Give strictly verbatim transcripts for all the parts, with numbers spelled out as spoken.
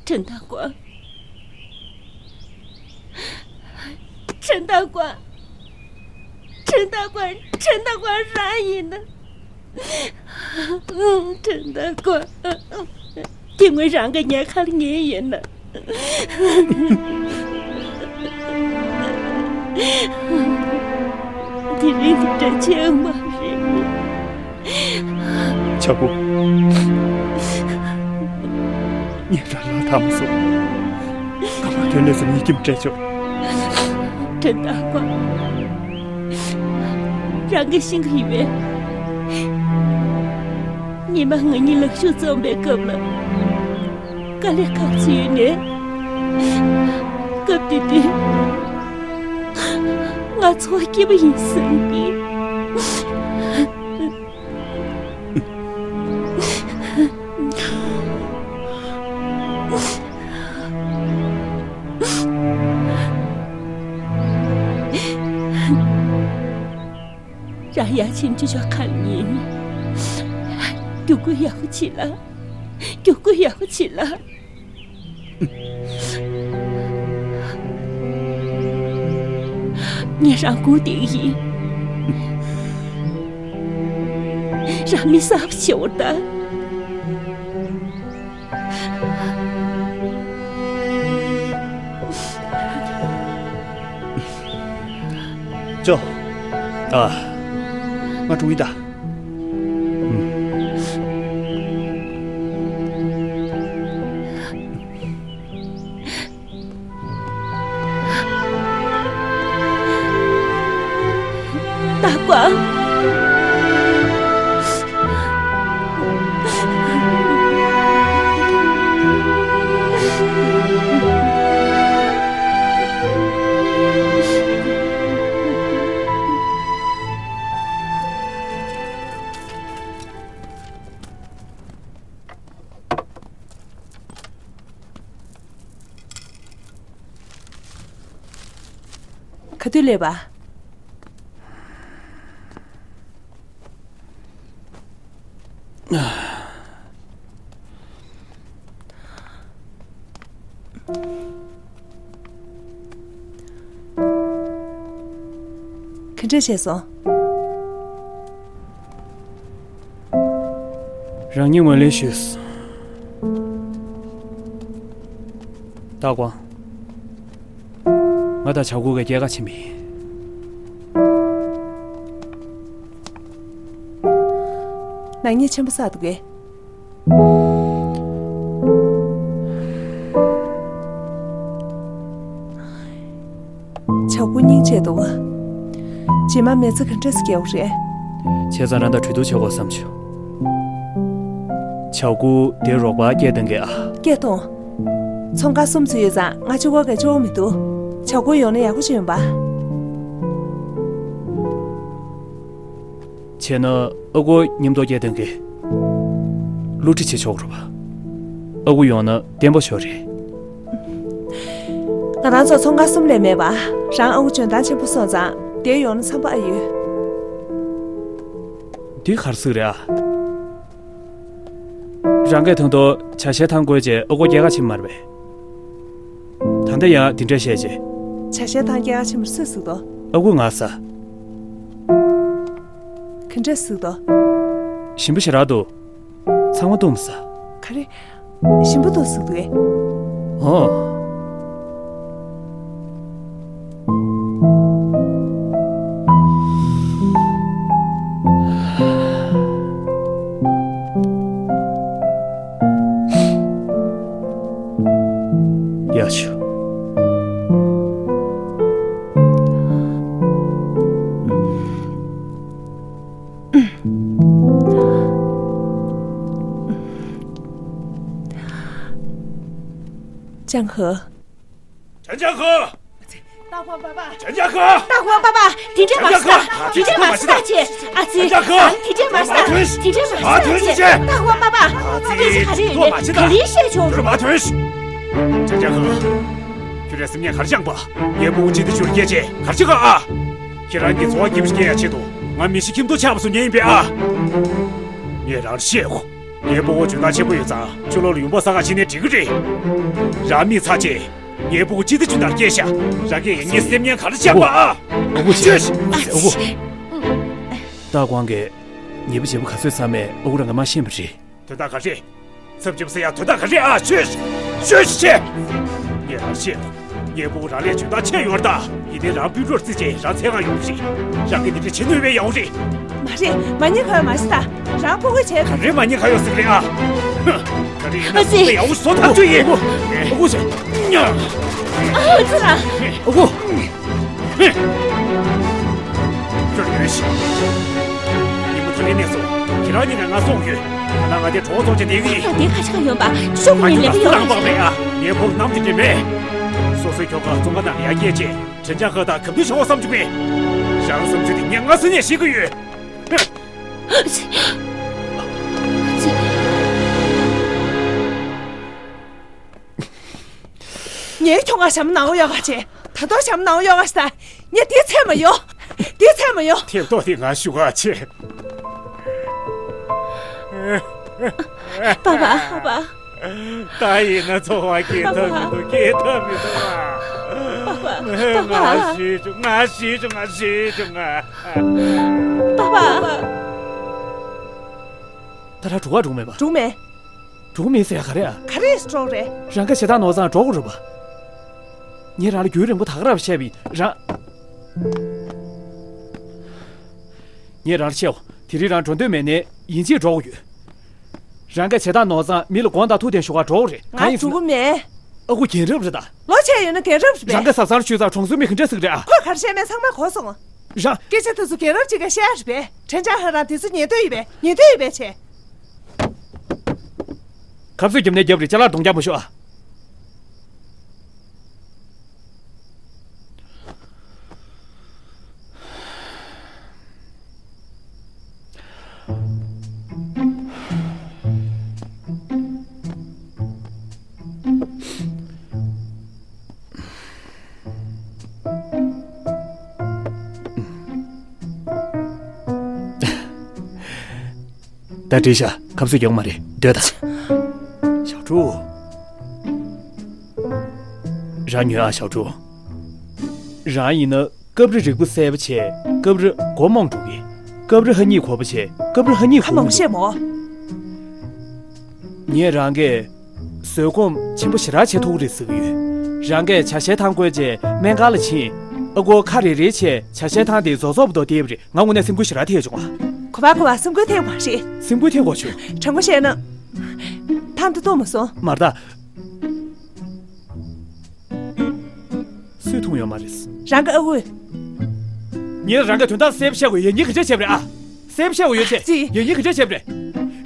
ཁྲིན་ཏང་ཀོ། ཁྲིན་ཏང་ཀོ། ཁྲིན་ཏང་ཀོ། ཁྲིན་ཏང་ཀོ་རང་ཡིན་ན། ཁྲིན་ཏང་ཀོ། དེ་སྔོན་རང་གི་ཉལ་ཁར་ཉལ་ཡིན་ན། དེ་རིང་འདི་འདྲ་བྱེད་མ་རེད། ཆ་ཀུ། ངས་རང་ལ་ཐམ་སོང་། ཀ་མ་དོན་ལས་སུ་ཉིད་ཀྱིས་སྤྲད་ཆོག་ཁྲིན་ཏང་ཀོ། རང་གི་ཤིང་གི་ཡིན་པས། ཉི་མ་ང་གཉིས་ལག་ཤུབས་བརྩམས་པའི་སྐབས་ལ། དཀའ་ལས་ཁག་ཆེ་ཡོད་ནས། སྐབས་དེ་དུས། ང་ཚོ་སྐྱིད་པོ་ཡིན་བསམ་གི། རང་ཡར་ཕྱིན་ཆུ་ཤོག་ཁར་ཉན། རྒྱུག་ཁུག་ཡག་པོ་བྱེད་ལ། རྒྱུག་ཁུག་ཡག་པོ་བྱེད་ལ། ངས་རང་སྒུག་བསྡད་ཡིན། རང་མི་གསར་པ་བྱེད་འོ་ད། ཅོ། ཨ། ང་འགྲོ་གི་ད། ཏ་ཀོ། ག་དུས་སླེབས་པ། ག་འདྲ་བྱས་སོང་། རང་ཉིད་ངོས་ལེན་ཞུས། ཏ་ཀོ། ང་དང་ཆའོ་ཀུའུ་གི་སྐྱེས་སྐར་ཆེན་པོ་ཡིན། ནག་ཉེས་ཆེན་པོ་བསགས་འདུག་གས། ཆའོ་ཀུའུ་སྙིང་རྗེ་འདུག་རྗེས་མ་མི་ཚེ་ག་འདྲས་སེ་སྐྱེལ་བ་རེད། བྱས་ཙང་རང་དང་གྲོས་བསྡུར་བྱེད་དགོས་བསམ་བྱུང་། ཆའོ་ཀུའུ་དེར་རོགས་པ་སྐད་གཏོང་གི་ཨ། སྐད་གཏོང་། ཚོང་ཁང་གསུམ་ཚུད་ཡོད་ཙང་ང་གཅིག་པོ་གིས་ལྕོགས་མི་འདུག་ཆའོ་ཀུའུ་ཡོང་ན་ཡག་པོ་ཞིག་ཡིན་པ། བྱས་ན་ཨ་ཁུ་མཉམ་དུ་སྐད་གཏོང་གི། བསླུ་བྲིད་བྱེད་ཆོག་རེད་པ། ཨ་ཁུ་ཡོང་ན་བརྟན་པོ་ཞིག་རེད། ང་རང་ཚོ་ཚོང་ཁང་གསུམ་ལས་མེད་པ། རང་ཨ་ཁུ་འཇོན་ཐང་ཆེན་པོ་སོང་ཙང་དེར་ཡོང་ན་འཚམས་པོ་ཨེ་ཡོད། འདི་ག་རེ་ཟེར་རེད་ཨ། རང་གིས་ད་དུང་ཇ་ཤའི་ཐང་བསྐོལ་རྗེས་ཨ་ཁུ་སྐྱེས་སྐར་ཆེན་པོ་མ་རེད་པས། ད་ལྟ་ཡང་འདི་འདྲ་བཤད་རྗེས། ཇ་ཤའི་ཐང་སྐྱེས་སྐར་ཆེན་པོ་སུས་གཟིགས་འདུག་ཨ་ཁུ་ང་ཟ། ག་འདྲས་གཟིགས་འདུག་ཞིམ་པོ་ཞེ་དྲག་འདུག་ཚང་མ་བཏུངས་ཟ། ག་རེ། ཞིམ་པོ་འདུག་ཟེར་འདུག་གས། ཨོ། ཡ་ཆུ། ཅང་ཧེ། ཅང་ཅང་ཧེ། ཏ་ཧོང་པ་པ། ཅང་ཅང་ཧེ། ཏ་ཧོང་པ་པ། དེ་འདྲས་མ་ཟེར་ད། དེ་འདྲས་མ་ཟེར་ད་ཅེ། ཨ་ཙི། ཅང་ཅང་ཧེ། དེ་འདྲས་མ་ཟེར་ད། དེ་འདྲས་མ་ཟེར་ད་ཅེ། ཏ་ཧོང་པ་པ། ཨ་ཙི། ཁྱོད་ལ་མ་ཐོན། ཅང་ཅང་ཧེ། ཁྱོད་རའི་སེམས་ཉིད་ག་རེ་བཅངས་པ། ངའི་ཕྲུ་གུ་གཅིག་ཏུ་བསྒྱུར་སྐྱེས་ཅེ་ག་རེ་བྱེད་ག་ཨ། ཁྱེད་རང་གི་འཚོ་བ་སྐྱིད་པོ་ཞིག་སྐྱེལ་ཡ་ཆེད་དུ་ང་མི་ཤི་ཁྱིམ་ཐོག་ཆགས་པ་བཟོ་མཁན་ཡིན་པས་ཨ། ངས་རང་བཤད་གོ། ངའི་སྤུ་གུ་འཇོན་ཐང་ཆེན་པོ་ཡོད་ཙང་ཕྱི་ལོགས་ལ་ཡུམ་བུ་བཟའ་ག་ཕྱིན་ནའི་འགྲིག་གི་རེད། རང་མི་ཚ་ཆེ། ངའི་སྤུ་གུ་ཅི་ལྟར་ཇི་ལྟར་སྐྱེས་ཤག་རང་གིས་ཡང་སྙིང་སེམས་ཉན་ག་རེ་བྱས་པ་ཨ། ཨ་ཁུ་ཆེ། ཨ་ཁུ། ཏ་ཀོང་གིས་ཉེས་པ་བྱས་པ་ག་ཚོད་ཚང་མས་ཨ་ཁུ་རང་གིས་མ་ཤེས་པ་རེད། དོན་དག་ག་རེ། ཚབ་ཆེན་པོ་ཟེར་ཡ་དོན་དག་ག་རེ་ཨ། ཤོད། ཤོད་ཤིག་ངས་རང་ཤེས། ངའི་སྤུ་གུ་རང་ལས་འཇོན་ཐང་ཆེ་ཡོད་རེད་ད། ཡིན་ནའི་རང་སྤུན་གྲོགས་རྩིས་བྱས་རང་འཚོལ་ག་ཡོང་གི་རེད། རང་གིས་འདི་འདྲ་བྱེད་ནུས་པའི་ཡོང་རེད། མ་རེད། མ་ཉེས་ཁ་ཡོད་མ་ཤི་ད། རང་སྤུ་གུ་བྱས། ག་རེ་མ་ཉེས་ཁ་ཡོད་ཟེར་གི་རེད་ཨ། ཧུ། ག་རེ་ཡིན་ན་ཨ་ཙི། སུ་ཡ་འུ་སོ་ཐག་ཆོད་ཡིན། ཨ་ཁུ་ཟེར། ཨ་ཁུ་ཟེར། ཨ་ཁུ། ཨ་ཁུ། ཧུ། ཁྱོད་ཡོད་ཤིག་ཉིན་མོ་ཐ་མའི་གནས་སོང་། ཁྱེད་རང་གཉིས་ཀ་ང་སོང་ཡོད། ད་ང་དེ་གྲོགས་ཚོགས་ཀྱི་བསྡད་ཀྱི་ཡིན། ད་དེ་ཁ་ཆག་ཡོང་པ་ཤོག་ང་ངས་ཁྱོད་ལས་ཀ་ལ་ཡོང་སུ་རང་པགས་རེད་ཨ། ངའི་ཕོར་གནམ་གྱི་འདྲེ་མེད། སོ་སོའི་ཁྱོ་ག་བཙོན་ཁང་ནང་ལ་ཡར་སྐྱེལ་བྱས་དྲིན་ཅན་ཁ་དང་གབ་དུས་བྱུང་བ་བསམ་བཅུག་པས། རང་བསམ་ཚུལ་དེ་ངས་སྔ་ས་ནས་ཤེས་ཀྱི་ཡོད། ངའི་ཁྱོ་ག་ཞྭ་མོ་ནང་གཡོག་ག་བྱས། ད་དུང་ཞྭ་མོ་ནང་གཡོག་ག་ཞིག་ད། ངས་དེའི་ཚད་མ་ཡོ། དེའི་ཚད་མ་ཡོ། ཐེབས་ཏོག་དེ་ང་ཞུ་ག་བྱས། པ་པ། པ་པ། ད་ཡིན་ན་འཚོ་བ་སྐྱེལ་ཐབས་མི་འདུག་སྐྱེལ་ཐབས་མི་འདུག་ཨ། པ་པ། པ་པ། ང་ཤི་བྱུང་། ང་ཤི་བྱུང་། ང་ཤི་བྱུང་ང་། པ་པ། ད་ར་གྲོགས་ག་འགྲོ་མེད་པ། འགྲོ་མེད། འགྲོ་མེད་ཟེར་ཡ་ག་རེ་ཨ། ག་རེ་སྤྲོ་རེད། རང་ག་བྱེད་སྟངས་ནོར་ཙང་འགྲོ་དགོས་རེད་པ། ངས་རང་ལ་རྒྱུན་རིང་པོ་ད་ག་རང་བཤད་པ་ཡིན་རང་། ངས་རང་ལ་བཤད་འོ། དེ་རིང་རང་འགྲོ་འདོད་མེད་ནའི་ཡིན་གཅིག་འགྲོ་དགོས་ཡོད། རང་ག་བྱེད་སྟངས་ནོར་ཙང་མི་ལ་དགོངས་དག་ཐུགས་བདེན་ཞུ་ག་འགྲོ་དགོས་རེད། གང་ཡིན་ཟེར་ན། ང་འགྲོ་གི་མེད། ཨ་ཁུ་རྒན་རབས་རེད་ད། ལོ་ཆེ་ཡོད་ན་རྒན་རབས་རེད་པས། རང་ག་གཟབ་གཟབ་ཞུས་ཙང་གྲོང་ཚོའི་མི་ག་འདྲ་ཟེར་གི་རེད་ཨ། ཁོས་ག་རེ་བཤད་མེད་ཚང་མ་གོ་སོང་། རང་། སྐད་ཆ་དེ་ཚོ་རྒན་རབས་ཅིག་ག་བཤད་ཡ་རེད་པས། དྲན་འཆར་ཧ་རང་དེ་ཚོ་ཉན་འདོད་ཡོད་པས། ཉན་འདོད་ཡོད་པས་བྱས། གབ་སོད་རྒྱབ་ནས་རྒྱབ་རེད། ཅ་ལག་གདོང་རྒྱག་མ་ཤོག་ཨ། ད་བྲིས་ཤག་ཁབ་སོད་ཀྱང་མ་རེད། སྡོད་ད། ཞའོ་ཀྲུའུ། རང་ཉོན་ཨ་ཞའོ་ཀྲུའུ། རང་ཡིན་ན་སྐབས་རེ་རིག་པ་གསལ་པོ་བྱས། སྐབས་རེ་མགོ་རྨོངས་འགྲོ་གི། སྐབས་རེ་ཧ་ཉིད་གོ་བ་བྱས། སྐབས་རེ་ཧ་ཉིད་ཧ་གོ་མང་མི་བཤད་འདུག་མོ། ངས་རང་གས་བཟོད་སྒོམ་ཆེན་པོ་ཞེ་དྲག་བྱེད་ཐུབ་ཀྱི་རེད་ཟེར་གྱི་ཡོད། རང་གས་ཇ་ཤའི་ཐང་བསྐོལ་རྗེས་སྨན་ཁང་ལ་ཕྱིན། ཨ་ཁུ་ཁ་རེ་རེ་བྱས་ཇ་ཤའི་ཐང་དེ་རྫོགས་རྫོགས་པ་དང་བསྡད་པ་རེད། ང་དངོས་གནས་སེམས་འགུལ་ཞེ་དྲག་ཐེབས་བྱུང་ང་། གོ་བ་གོ་བ། སེམས་འགུལ་ཐེབས་མ་རེད། སེམས་འགུལ་ཐེབས་དགོས་བྱུང་། དྲང་པོ་བཤད་ན། ཐང་དེ་བཏུང་མ་སོང་། མ་རེད་ད། སུས་འཐུང་ཡོད་མ་རེད། རང་གི་ཨ་ཁུ། ངས་རང་གི་དོན་དག་གསལ་པོ་བཤད་དགོས། ཡང་སྙིང་གི་ཆ་བྱས་པ་རེད་ཨ། གསལ་པོ་བཤད་དགོས་ཡོད་ཆེ། ཙི། ཡང་སྙིང་གི་ཆ་བྱས་པ་རེད།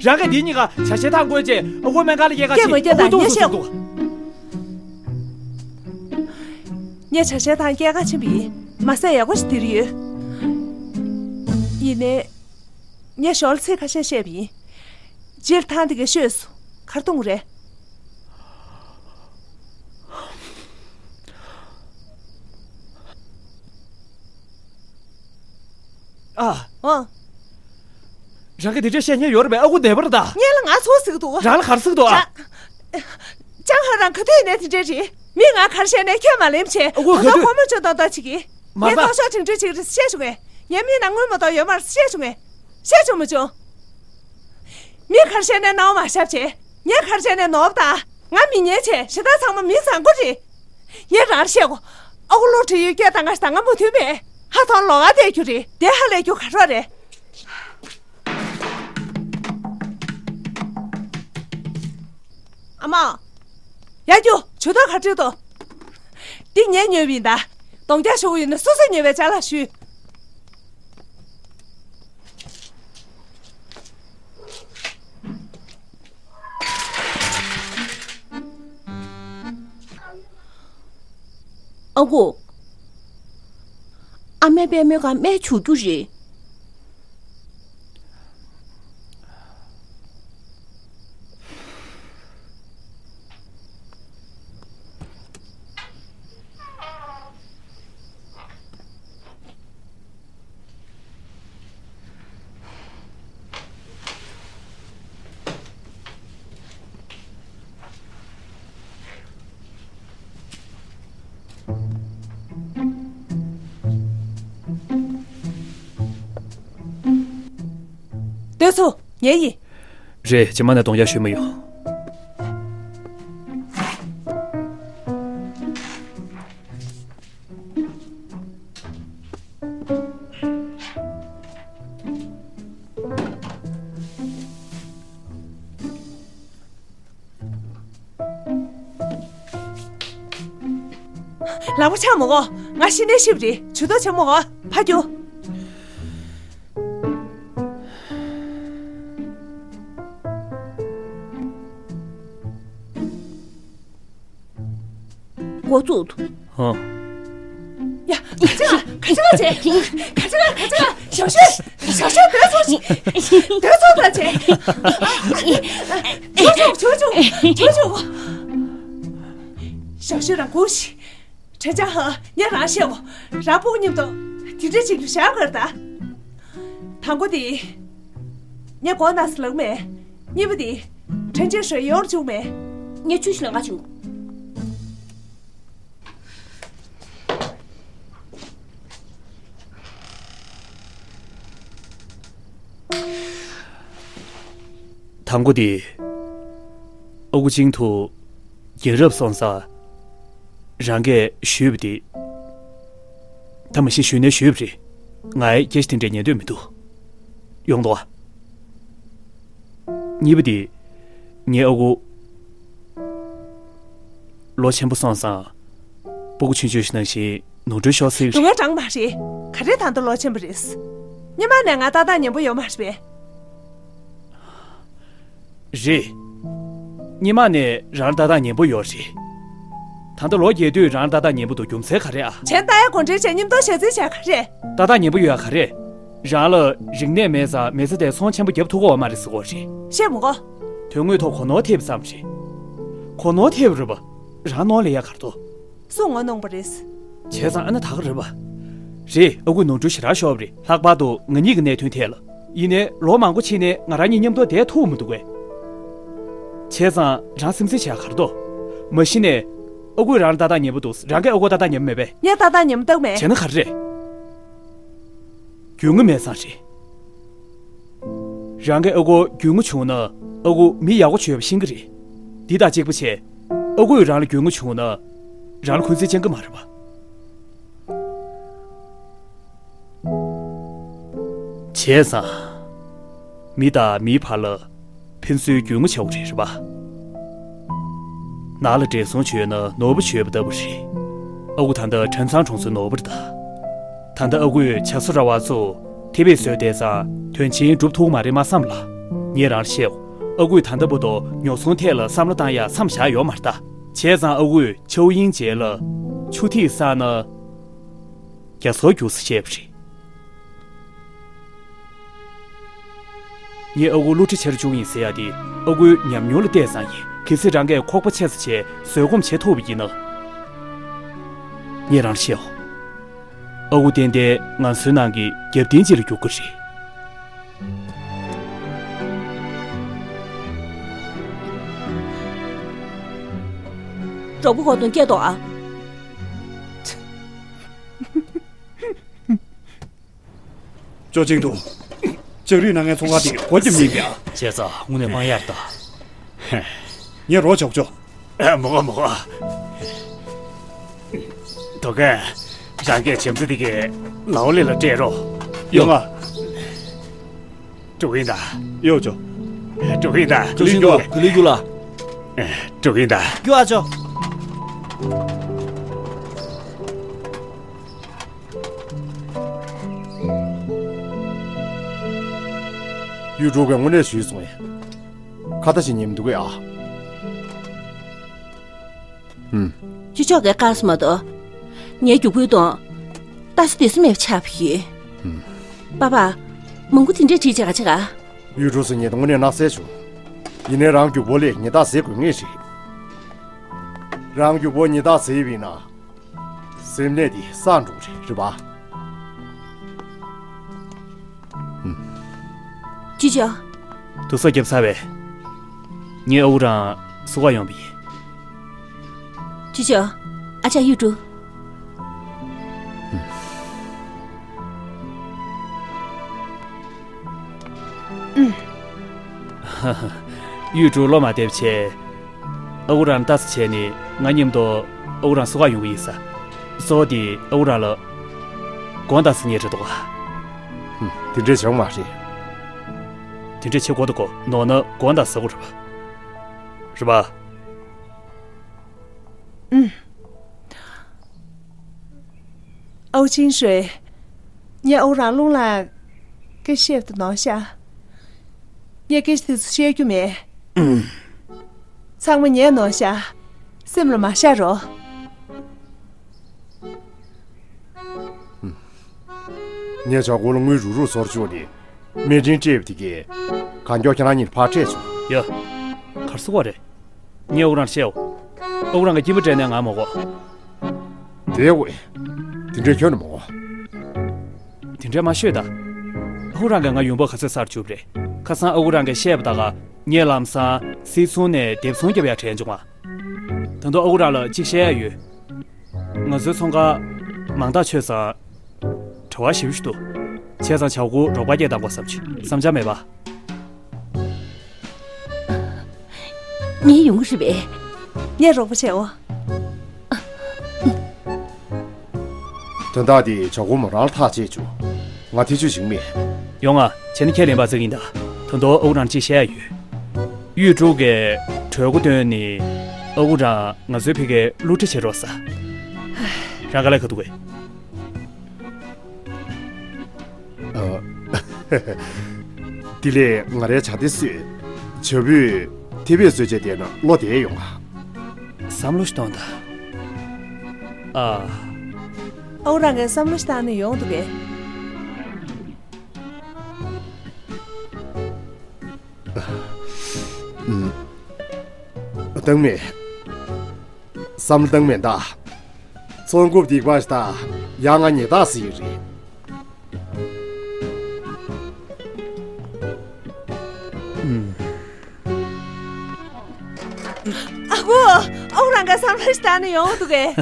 རང་གིས་འདི་གཉིས་ཀ་ཇ་ཤའི་ཐང་བསྐོལ་རྗེས་ཨ་ཁུ་སྨན་ཁང་ལ་སྐྱེལ་ག་ཕྱིན། སྐད་མ་སྐྱེལ་ཨ་ཁུ་ད་ལྟོགས་ཤི་ངས་བྱུང་བཤད་འདུག་ངས་ཇ་ཤའི་ཐང་སྐྱེལ་ག་ཕྱིན་པ་ཡིན། མ་ཟད་ཡག་པོ་ཞིག་འདིར་ཡོད། ཡིན་ནའི། ངས་ཞོར་ལ་ཚིག་ཁ་ཤས་བཤད་པ་ཡིན། རྗེས་ལ་ཐང་དེ་གས་ཤོས་སུ་གར་གཏོང་རེད། ཨ། ཨོ། རང་གིས་དེ་འདྲ་བཤད་མཁན་ཡོད་རེད་པས། ཨ་ཁུ་བདེ་བར་གདའ། སྔོན་ལ་ང་ཚོ་ཟིག་འདུག་རང་ལ་ག་རེ་ཟིག་འདུག་ཨ། ཅང་ཧ་རང་ག་དུས་ནས་དེ་འདྲ་རེད། མི་ང་ག་རེ་བཤད་ནས་ཁྱོད་མ་ལེམ་བྱས། ཨ་ཁུ་ག་དུས། ཁོ་མོ་ཅོ་ཏོག་ཏོག་ཅིག་གིས། མ་ངས་ད་ཐོག་ཤོག་དྲིན་དྲིན་ཅིག་རེད་བཤད་བྱུང་ངས། ངས་མི་ནང་ངོ་མ་གཏོགས་ཡོད་མ་རེད་བཤད་བྱུང་ངས། བཤད་བྱུང་མ་བྱུང་། མི་ག་རེ་བཤད་ནས་ནང་མ་ཤབ་བྱས། ངས་ག་རེ་བྱས་ནས་ནོར་བ་དང་། ང་མི་ཉན་བྱས། ཞེ་དྲག་ཚང་མ་མི་བཟང་པོ་རེད། ངས་རང་བཤད་གོ། ཨ་ཁུ་ལོ་དྲི་ཡོད་སྐད་བཏང་ག་ཞིག་ད་ང་མུ་མཐུད་མེད། ཧ་ཐོང་ལོ་ག་བསྡད་རྒྱུ་རེད། དེ་ཧ་ལས་རྒྱུ་ག་རེ་རེད། ཨ་མ། ཡ་རྒྱུ་ཇུས་གཏོགས་ག་འདྲ་འདུག་འདི་ངས་ཉོས་པ་ཡིན་ད། གདོང་རྒྱག་ཞུ་གི་ཡོད་ན་སོ་སོས་ཉོས་པའི་ཅ་ལག་ཞུས། ཨ་ཁུ། ཨ་མའི་པད་མོའི་ཁ་རྨས་བྱུག་རྒྱུ་རེད། སྡོད་ཚུགས། ངའི་ཡིན། རེད། རྗེས་མ་ནས་གདོང་ཡག་ཤོད་མ་ཡོང་། ལག་པ་འཆང་མ་དགོས། ང་ཤི་ནས་ཤི་བ་རེད། ཇུས་གཏོགས་བྱེད་མ་དགོས། ཕར་རྒྱུགས། འགོ་བཙུགས་འདུག་ཧང་། ཡ། ག་ཅི་ལ། ག་ཅི་ལ་བྱེད། ག་ཅི་ལ། ག་ཅི་ལ། ཞའོ་ཤུན། ཞའོ་ཤུན། སྡོད་ཚུགས། སྡོད་ཚུགས་ད་བྱེད། ཆུ་ཆུ། ཆུ་ཆུ། ཆུ་ཆུ། ཞའོ་ཤུན། རང་སྒུག་ཤིག་ཁྲེན་ཅང་ཧ། ངས་རང་བཤད་གོ། རང་སྤུ་གུ་མཉམ་དུ་དེ་འདྲ་ཅིག་ལ་བཞག་གར་ད། དང་པོ་དེ། ངས་མགོ་ན་ཟེར་ལབ་མེད། གཉིས་པ་དེ། ཁྲེན་ཅང་ཧྲོས་ཡོང་བཅུག་མེད། ངས་ཆུ་ཞིག་ལ་ང་བྱུང་། དང་པོ་དེ། ཨ་ཁུ་ཅིང་ཐུ་རྒན་རབས་སོང་ཙང་། རང་གིས་ཞུས་པ་དེ། ད་མ་གཞི་ཞུས་ནས་ཞུས་པ་རེད། ང་ཡི་སྐད་ཆ་དེ་འདྲ་ཉན་འདོད་མི་འདུག་ཡོང་དོ། གཉིས་པ་དེ། ངའི་ཨ་ཁུ། ལོ་ཆེན་པོ་སོང་ཙང་། སྤུ་གུ་ཆུང་ཆུང་ཞིག་ནང་བཞིན་ནོར་འཁྲུལ་ཤོར་སྲིད། སྡུག་བསྔལ་གྲངས་མ་རེད། ག་རེ་ད་དུང་ལོ་ཆེན་པོ་རེད། སྔོན་མ་ནས་ང་ལྟ་སྟངས་ཉན་པོ་ཡོད་མ་རེད་པས། རེད། སྔོན་མ་ནས་རང་ལ་ལྟ་སྟངས་ཉན་པོ་ཡོད་རེད། ད་ལྟ་ལོ་རྒས་དུས་རང་ལ་ལྟ་སྟངས་ཉན་པོ་འདུག་རྒྱུ་མཚན་ག་རེ་ཨ། གཞན་ལྟ་ཡ་དགོངས་འགྲེལ་བྱས་མཉམ་དུ་ཞལ་འཛིན་བྱས་ག་རེ། ལྟ་སྟངས་ཉན་པོ་ཡོད་ཡ་ག་རེ། རང་ལ་རིག་གནས་མེད་ཙང་མི་ཚེ་དེ་ཚོང་ཆེན་པོ་རྒྱབ་ཐུབ་ཀྱི་ཡོད་མ་རེད་ཟེར་གྱི་ཡོད་རེད། བཤད་མི་དགོས། དོན་དངོས་ཐོག་གོ་ནོར་ཐེབས་ཙམ་རེད། གོ་ནོར་ཐེབས་རེད་པ། རང་ནོར་ལས་ཡ་ག་རེ་འདུག་སུ་ངོ་གནོང་པ་རེད། བྱས་ཙང་ཨ་ན་ད་ག་རེད་པ། རེད། ཨ་ཁུས་ནོར་འཁྲུལ་ཞེ་དྲག་ཤོར་བ་རེད། ལྷག་པར་དུ་ང་གཉིས་ཀྱི་གནད་དོན་ཐད་ལ། ཡིན་ནའི་ལོ་མང་པོ་ཕྱིན་ནས་ང་རང་གཉིས་མཉམ་དུ་བསྡད་ཐུབ་མི་འདུག་གས། བྱས་ཙང་རང་སེམས་ཁྲལ་བྱས་ག་རེ་འདུག་མ་གཞི་ནས། ཨ་ཁུས་རང་ལ་ལྟ་སྟངས་ཉན་པོ་འདུག་རང་གིས་ཨ་ཁུ་ལྟ་སྟངས་ཉན་པོ་མེད་པས། ངས་ལྟ་སྟངས་ཉན་པོ་བཏང་མེད། བྱས་ན་ག་རེ་རེད། རྒྱུས་མངའ་མེད་ཙང་རེད། རང་གི་ཨ་ཁུ་རྒྱུས་མངའ་བྱུང་ན་ཨ་ཁུ་མི་ཡག་པོ་བྱས་པ་ཤེས་ཀྱི་རེད། འདི་དང་གཅིག་པ་བྱས། ཨ་ཁུས་རང་ལ་རྒྱུས་མངའ་བྱུང་ན་རང་ལ་འཁོན་འཛིན་ཅང་གི་མ་རེད་པ། བྱས་ཙང་། མི་དང་མིའི་བར་ལ་ཕན་ཚུན་རྒྱུས་མངའ་བྱ་དགོས་རེད་པ། ནགས་ལ་བགྲེས་སོང་བྱོས་ན་ནོར་བུ་བྱོས་པ་ལྟ་བུ་རེད། ཨ་ཁུ་ད་ལྟ་ཁྲེན་ཚང་གྲོང་ཚོའི་ནོར་བུ་རེད་ད། ད་ལྟ་ཨ་ཁུས་བྱ་གསོ་ར་བ་བཙུགས་ཐེ་བེད་བཟོས་བསྡད་ཙང་དོན་ཆེན་འགྲུབ་ཐུབ་མ་རེད་མ་བསམ་ལ། ངས་རང་ལ་བཤད། ཨ་ཁུས་ད་ལྟ་བར་དུ་ཉོ་ཚོང་ཐད་ལ་བསམ་བློ་བཏང་ཡ་མཚམས་བཞག་ཡོད་མ་རེད་ད། བྱས་ཙང་ཨ་ཁུས་ཆའོ་དབྱིང་ཇེ་ལ་ཆུ་ཐིགས་བསགས་ན། རྒྱ་མཚོར་རྒྱུག་ས་བྱས་པ་རེད། ངས་ཨ་ཁུ་བསླུ་བྲིད་ཆེར་བྱུང་ཡིན་ཟེར་ཡ་དེ་ཨ་ཁུའི་ཉམས་མྱོང་ལ་བལྟས་ཙང་ཡིན། གལ་སྲིད་རང་གིས་ཁོག་པ་ཆེ་ས་བྱས་བཟོད་སྒོམ་བྱེད་ཐུབ་པ་ཡིན་ན། ངས་རང་ལ་བཤད་འོ། ཨ་ཁུ་ཏན་ཏན་ང་ཚོའི་ནང་གི་རྒྱབ་རྟེན་ཅིག་ལ་འགྱུར་གི་རེད། གྲོགས་པོ་གོ་དོན་སྐྱེས་ཏོ་ཨ། ཅོ་ཅིང་ཏུ། ལྕགས་རིགས་སྣ་ལྔའི་ཚོང་ཁང་དེ་སྒོ་རྒྱབ་ཉིན་པ། བྱས་ཙང་དངོས་གནས་དཔང་ཡག་རེད་ད། ངས་རོགས་བྱེད་ཆོག་ཨ། མི་དགོས་མི་དགོས། དོ་གན། རང་གིས་བྱམས་བརྩེ་དེ་གའི་ལའོ་ལི་ལ་སྤྲད་རོགས། ཡོང་ང་། འགྲོ་གི་ཡིན་ད། ཡོད་ཆོག་འགྲོ་གི་ཡིན་ད། ཅོ་ཅིང་ཏུ། ག་ལེར་རྒྱུགས་ལ། འགྲོ་གི་ཡིན་ད། རྒྱུགས་ཨ་ཅོ། ཡུས་ཀྲུའུ་གིས་དངོས་གནས་ཞུས་སོང་ངས། ཁ་ཏ་ཞིག་ཉན་མི་འདུག་གས་ཨ། ཧུམ། ཅི་ཆོག་གས་དཀར་སོང་མ་གཏོགས། ངའི་རྒྱུག་པོའི་གདོང་། ལྟ་ས་སྡོད་ས་མེད་པ་ཆགས་པ་ཡིན། ཧུམ། པ་པ། མང་པོ་དེ་འདྲས་བྲིས་བྱས་ག་ཆེ་ག་ཡུས་ཀྲུའུ་ཟེར་མཁན་དེ་དངོས་གནས་སྣང་གསལ་བྱུང་། ཡིན་ནའི་རང་རྒྱུག་པོ་ལས་ཉེས་དག་ཟེར་དགོས་ངེས་རེད། རང་རྒྱུག་པོ་ཉེས་དག་ཟེར་བ་ཡིན་ན། སེམས་ནད་དེ་སངས་འགྲོ་གི་རེད། རེད་པ། ཅི་བྱ། དུ་སོ་རྒྱབ་ཚར་བས། ངའི་ཨ་ཁུ་རང་བསུ་ག་ཡོང་བ་ཡིན། ཅི་བྱ། ཨ་ཅག་ཡུས་ཀྲུའུ། ཨུམ། གཡུ་སྒྲོན་བློ་མ་བདེ་བ་བྱས། ཨ་ཁུ་རང་ལ་ལྟ་ས་བྱས་ནས་ང་མཉམ་དུ་ཨ་ཁུ་རང་བཟོ་གར་ཡོང་གི་ཡིན་ས། བཟོ་དེ་ཨ་ཁུ་རང་ལ་སྒོ་འདྲ་ཟེར་མཁན་རེད་འདུག་ག། ཧུམ། དེ་འདྲས་བྱུང་མ་རེད། དེ་འདྲས་བྱེད་དགོས་འདུག་གོ། ནོར་ན་སྒོ་འདྲ་ཟེར་དགོས་རེད་པ། རེད་པ། ཨུམ། ཨའུ་ཆིན་ཧྲུའེ། ངས་ཨའུ་རང་རླུང་ལ་སྐད་ཆ་བཤད་དུ་ནོར་ཤག། ངས་སྐད་ཆ་དེ་ཚོ་བཤད་རྒྱུ་མེད། ཚང་མ་ཉན་ནོར་ཤག། སེམས་ལ་མ་བཞག་རོགས། ངས་ཇོ་ཁོ་ལ་དངུལ་རུག་རུག་ཚུར་བཅུག་ནས། རྨས་སྐྲན་སྤྲད་པ་དེ་གས་གང་མགྱོགས་ཁྱེད་རང་གཉིས་ཕར་སྤྲད་བྱུང་། ཡ། ག་རེ་ཟེར་བ་རེད། ངས་ཨ་ཁུ་རང་བཤད་འོ། ཨ་ཁུ་རང་གིས་སྐྱིན་པ་སྤྲད་ནས་ང་མ་གོ། དེ་འོ། དེ་འདྲའི་ཁྱོན་ནས་མ་གོ། དེ་འདྲའི་མ་ཤོད་ད། ཨ་ཁུ་རང་གིས་ང་ཡོང་འབབ་ག་ཚོད་བསགས་བཅུག་པ་རེད། ཁ་སང་ཨ་ཁུ་རང་གིས་བཤད་པ་ད་ག་ངས་ལམ་སང་སིལ་ཚོང་ནས་དེབ་ཚོང་བརྒྱབ་ཡ་དྲན་བྱུང་ང་། ད་དུང་ཨ་ཁུ་རང་ལ་གཅིག་བཤད་ཡ་ཡོད། ང་ཚོའི་ཚོང་ཁང་མང་ཐག་ཆོད་ཙང་བྲེལ་བ་ཞེ་པོ་ཞིག་འདུག། བྱས་ཙང་ཇོ་ཁོ་རོགས་པ་སྐད་བཏང་དགོས་བསམ་གྱི། བསམ་འཆར་མེད་པ། ངས་ཡོང་གི་རེད་པས། ངས་རོགས་པ་བྱེད་འོ། དོན་དག་འདི་ཇོ་ཁོ་མོ་རང་ལ་ཐག་བཅད་བྱུང་། ང་ཐེ་ཇུས་བྱེད་ཀྱི་མེད། ཡོང་ང་། བྱས་ན་ཁས་ལེན་པ་བརྩི་གི་ཡིན་ད། ད་དུང་ཨ་ཁུ་རང་གཅིག་བཤད་ཡ་ཡོད། གཡུ་སྒྲོན་གྱིས་གྲོས་འགོ་བཏོན་ནས་ཨ་ཁུ་རང་ང་ཚོའི་ཕ་གིར་བསླུ་བྲིད་བྱེད་རོགས་ཟེར། རང་དགའ་ལས་ཁ་ཐུག་གས། ཨ། དེ་ལས་ང་རའི་བྱ་དེ་གསོས། བྱ་སྤུས་ཐེ་བེད་གསོད་བྱས་བསྡད་ན་བློ་བདེ་ཡོང་ང་། བསམ་བློ་ཞིག་གཏོང་དང་། ཨ། ཨའུ་རང་གིས་བསམ་བློ་ཞིག་བཏང་ན་ཡོང་འདུག་གས། ཨུམ། བཏང་མེད། བསམ་བློ་བཏང་མེད་ད། ཚོང་འགུག་སྡིག་པ་ཞིག་ད། ཡང་ང་ཉེས་རྟགས་ཟིག་རེད། ཨུམ། ཨ་ཁུ། ཨའུ་རང་གིས་བསམ་བློ་ཞིག་བཏང་ན་ཡོང་འདུག་གས།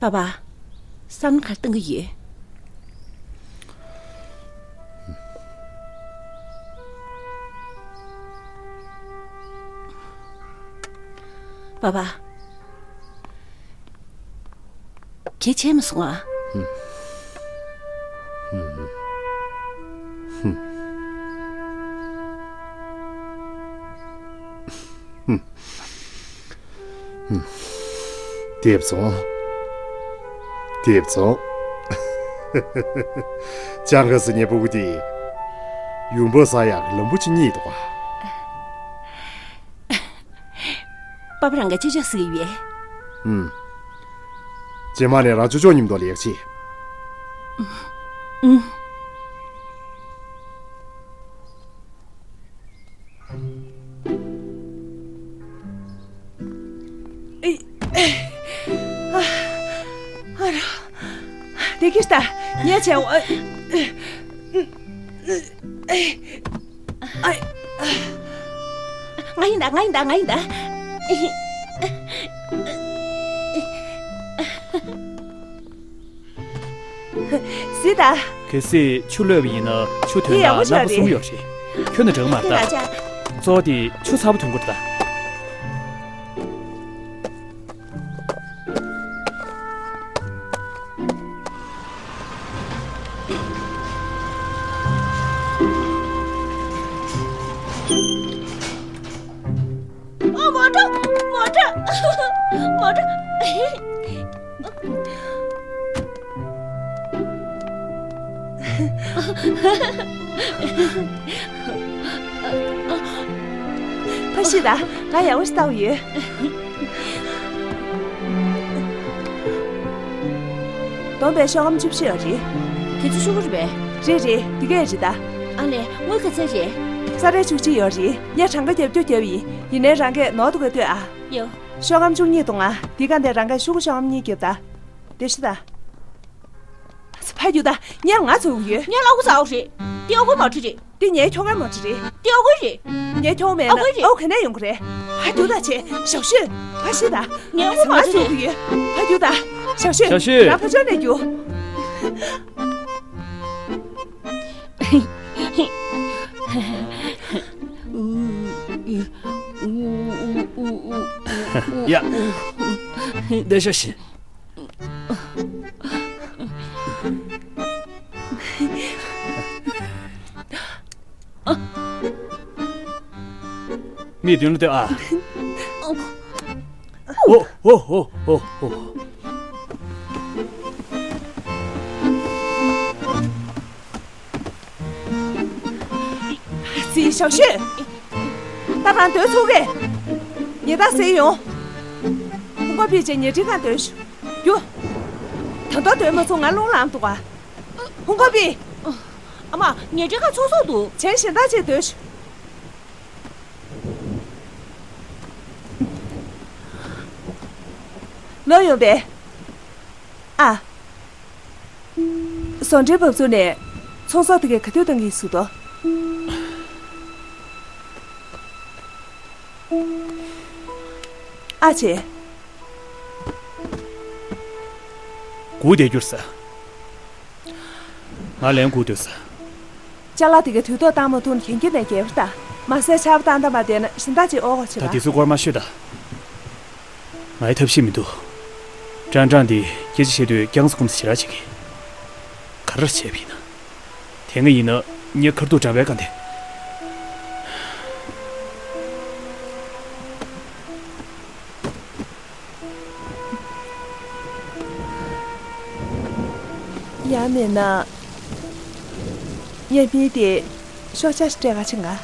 པ་པ། བསམ་བློ་ག་རེ་གཏོང་གི་ཡོད། པ་པ། གལ་ཆེ་མ་སོང་ཨ། དེབ་ཚོང་། དེབ་ཚོང་། ལྕང་ག་སི་ཉེ་པོ་གི་དེ། ཡུམ་བུ་ས་ཡག་ལམ་བུ་ཆི་གཉིས་འདུག་ག། པ་པ་རང་ག་ཅི་ཅོག་ཟིག་ཡོད། ཨུམ། རྗེས་མ་ནས་རང་ཅོ་ཅོག་མཉམ་དུ་ལེགས་ཆེ། ཨུམ། ཨེ། ཨ། ཨ་རོ། དེ་གིས་ད་ཉལ་བྱའོ། ཨ། ཨ། ང་ཡིན་ད། ང་ཡིན་ད། ང་ཡིན་ད། གཟིགས་དང་། གལ་སྲིད་ཆུ་གློད་པ་ཡིན་ན་ཆུ་དོན་དང་རྣམ་པ་གསུམ་ཡོད་རེད། ཁྱོན་ནས་འགྲིག་མ་རེད་ད། གཙོ་བོ་དེ་ཆུ་ཚ་པོ་དོན་དགོས་རེད་ད། ཨ། མོ་ཊ། མོ་ཊ། མོ་ཊ། ཕ་ཤི་ད། ང་ཡག་པོ་ཞིག་ལྟ་བ་ཡོད། བསྡོམས་པས་ཤོག་སྒམ་བཅུ་བཞི་ཡོད་རེད། དེ་ཚོ་ཤོག་གུ་རེད་པས། རེད་རེད། འདི་གས་རེད་ད། ཨ་ལས། དངུལ་ག་ཚད་རེད། ས་རལ་བཅུ་གཅིག་ཡོད་རེད། ངས་གྲངས་ཀ་རྒྱབ་རྒྱུ་རྒྱབ་ཡིན། ཡིན་ནའི་རང་གིས་ནོར་འདུག་གས་ལྟོས་ཨ། ཡོ། ཤོག་སྒམ་བཅུ་གཉིས་འདུག་ང་། འདི་ག་འདི་རང་གིས་ཤོག་གུ་ཤོག་སྒམ་གཉིས་རྒྱབ་ད། བསྡད་ཤོག་ད། ཨ་ཙི། ཕར་རྒྱུགས་དང་། ངས་ང་ཚོར་ཡོད། ངས་གློག་ཀླད་ཟ་འོ་རེད། དེ་ཨ་ཁུའི་མོ་ཊ་རེད། འདི་ངའི་ཁྱོ་གའི་མོ་ཊ་རེད། འདི་ཨ་ཁུའི་རེད། ངའི་ཁྱོ་ག་མེད་ན་ཨ་ཁུའི་རེད། ཨ་ཁུ་ག་ནས་ཡོང་གི་རེད། ཧ། རྒྱུགས་དང་བྱེད། ཞའོ་ཤུས། ཕར་ཤོད་དང་། ངའི་ཨ་ཁུའི་མོ་ཊ་རེད། ང་ཚོ་གི་ཡོད། ཕར་རྒྱུགས་དང་། ཞའོ་ཤུས། ཞའོ་ཤུས། རང་ཕར་ཕྱོགས་ནས་རྒྱུགས། ཡ། འདི་ཞའོ་ཤུས། མིག་མདུན་ལ་ལྟོས་ཨ། ཨོ་ཨོ་ཨོ་ཨོ་ཨོ། ཙི། ཞའོ་ཤུས། ད་རང་སྡོད་ཚུགས་གས། ཉལ་ཐ་ཟས་ཡོང་། ཧུང་ཀོ་པི་བྱས་ཉལ་ཁྲིའི་སྒང་སྡོད་ཤོག། རྒྱུགས། ད་དུང་སྡོད་མ་ཚུགས་ང་རླུང་ལངས་འདུག་ག། ཧུང་ཀོ་པི། ཨ་མ། ཉལ་ཁྲིའི་སྒང་ཚུགས་སོང་འདུག། གཞན་གཞན་དག་ཅིག་སྡོད་ཤོག། ལོག་ཡོང་པས། ཨ། ཟོག་འདྲེན་འབབ་ཚུགས་ནས་ཚོང་ཟོག་དེ་གས་ག་དུས་བཏང་གི་ཡིན་ཟེར་དོ། ཨ་ཅེ། སྒུག་བསྡད་རྒྱུ་རེད་ཟེར། ང་ལན་སྒུག་སྡོད་ས། ཅ་ལག་དེ་གའི་དུས་ཐོག་བཏང་མ་ཐུབ་ན་གན་རྒྱ་ནས་རྒྱལ་བར་ལྟ། མ་ཟད་ཆར་པ་བཏང་བཏང་མ་བསྡད་ན་གཞན་དག་ཅིག་ཨོ་གོ་བྱེད་ད་པ། དེ་ཚོའི་སྐོར་མ་ཤོད་ད། ང་ཡི་ཐབས་ཤེས་མི་འདུག། ཀྲང་ཀྲང་འདི་སྐད་ཆ་བཤད་དུས་རྐྱང་ས་སྐུམ་ས་ཞེ་དྲག་བྱེད་ཀྱི། ག་རེ་བྱས་པ་ཡིན་ན། དེ་སྔ་ཡིན་ན་ངའི་ཁ་ཐུག་འགྲམ་པའི་སྒང་དེ། ཡང་མིན་ན། ཡང་མིན་ཏེ། ཤོག་ཆ་ཞིག་སྤྲད་ག་ཕྱིན་ག།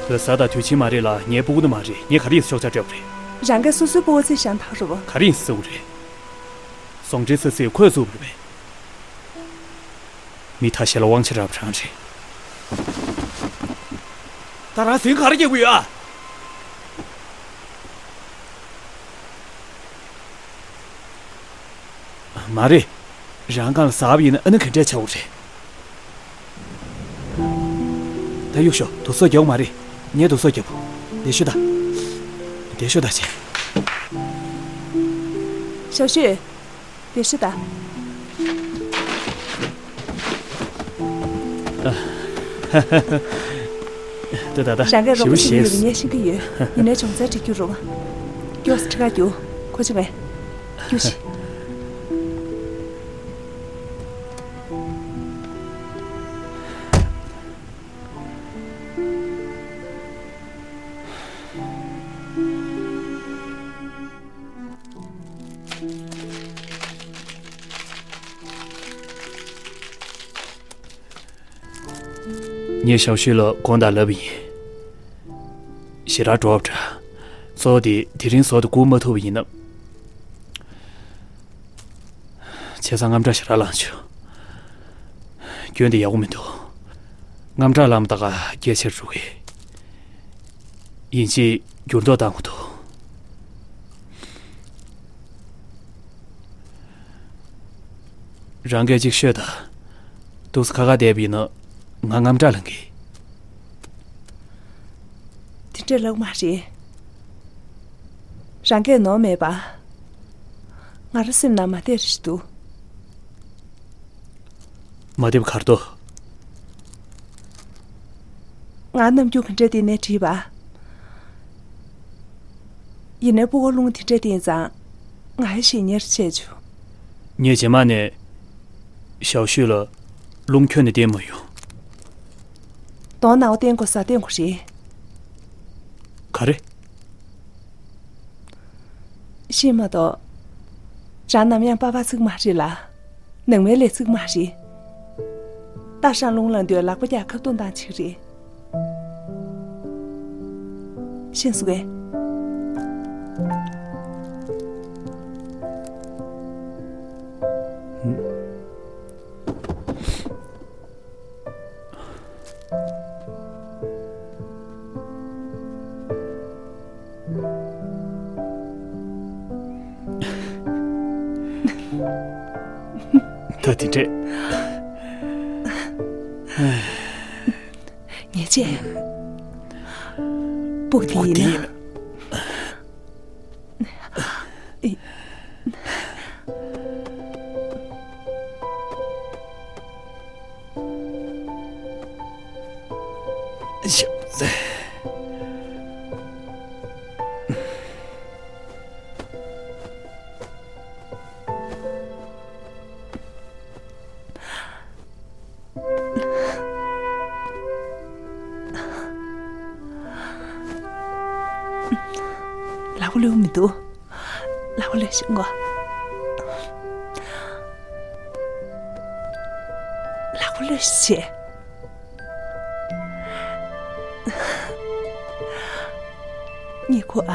ལ་ཟ་དང་དུས་ཆེན་མ་རེད་ལ་ངའི་སྤུ་གུ་ནི་མ་རེད། ངས་ག་རེ་ཡིན་ཤོག་ཆ་སྤྲད་པ་རེད། རང་གིས་སོ་སོའི་སྤུ་གུ་རྩིས་བཞག་ཐག་རེད་བ། ག་རེ་ཡིན་ཟེར་བ་རེད། ཟོག་འདྲེན་ས་ཚིགས་ཁོས་བཙུགས་པ་རེད་པས། མི་ཐ་ཤལ་ལ་དབང་ཆ་རག་པ་རང་རེད། ད་རང་ཟིང་ག་རེ་རྒྱག་གི་ཡོད་ཨ། མ་རེད། རང་སྒང་ལ་ཟག་པ་ཡིན་ན་ཨ་ནི་ག་འདྲས་ཆགས་འོ་རེད། ད་གཡུག་ཤོག། དུག་སོགས་རྒྱག་མ་རེད། ངས་དུག་སོགས་རྒྱབ། བདེ་ཤོག་ད། བདེ་ཤོག་ད་བྱས། ཞའོ་ཤུས། བདེ་ཤོག་ད། ད་ད་ད། རང་གིས་རོགས་པ་བྱེད་ཀྱི་ཡོད་པ་ངས་ཤེས་ཀྱི་ཡོད། ཡིན་ནའི་སྦྱོང་ཚན་སྒྲིག་རྒྱུ་རུང་། མགྱོགས་སུ་ཁྲིད་ག་རྒྱུགས། ཁོ་ཅི་མེད། རྒྱུགས་ཤིག། ངས་ཞའོ་ཤུས་ལ་དགོངས་དག་ལབ་པ་ཡིན། ཞེ་དྲག་འགྲོ་བ་འདྲ། གཙོ་བོ་དེ་དེ་རིང་ཟོག་དེ་སྒུག་མ་ཐུབ་པ་ཡིན་ན། བྱས་ཙང་དངངས་སྐྲག་ཞེ་དྲག་ལངས་བྱུང་། སྐྱོན་དེ་ཡག་པོ་མི་འདུག། དངངས་སྐྲག་ལངས་པ་ད་ག་གལ་ཆེར་འགྲོ་གི། ཡིན་གཅིག་འགྱུར་ལྡོག་བཏང་དགོས་འདུག། རང་སྐད་ཅིག་ཤོད་དང་། འདུག་སེ་ཁ་ཁ་བསྡད་པ་ཡིན་ན་ང་དངངས་སྐྲག་ལངས་གི། དེ་འདྲ་ལབ་མ་རེད། རང་སྐད་ནོར་མེད་པ། ང་རང་སེམས་ནང་མ་བདེ་རེ་ཞིག་འདུག། མ་བདེ་བ་ག་རེ་འདུག། ང་རྣམ་འགྱུར་ག་འདྲ་དེ་ནས་བྲིས་པ། ཡིན་ནའི་སྤུ་གུ་རླུང་དེ་འདྲ་བསྟན་ཙང་ང་ཡི་ཞེ་ཉེར་བྱས་བྱུང་། ངས་རྗེས་མ་ནས་ཞའོ་ཤུས་ལ་རླུང་ཁྱོན་ནས་བསྟན་མ་ཡོང་། གདོང་ནག་པོ་བསྟན་དགོས་ས་བསྟན་དགོས་རེད། ག་རེ། ཤེས་མ་གཏོགས། རང་ནམ་ཡང་པ་ཕ་ཚིག་མ་རེད་ལ། ནང་མའི་ལས་ཚིག་མ་རེད། སྟག་ཤར་རླུང་ལངས་དུས་ལག་པ་རྒྱག་ཁ་བརྡུང་བཏང་བྱེད་ཀྱི་རེད། ཤེས་སོང་ངས། ཉེས་ཆད། སྤུ་གུ་དེ་ཡིན་ན། ལག་པ་ལུས་མི་འདུག་ལག་པ་ལུས་ཤིག་གོ། ལག་པ་ལུས་ཤིག་ཉི་གུ་ཨ།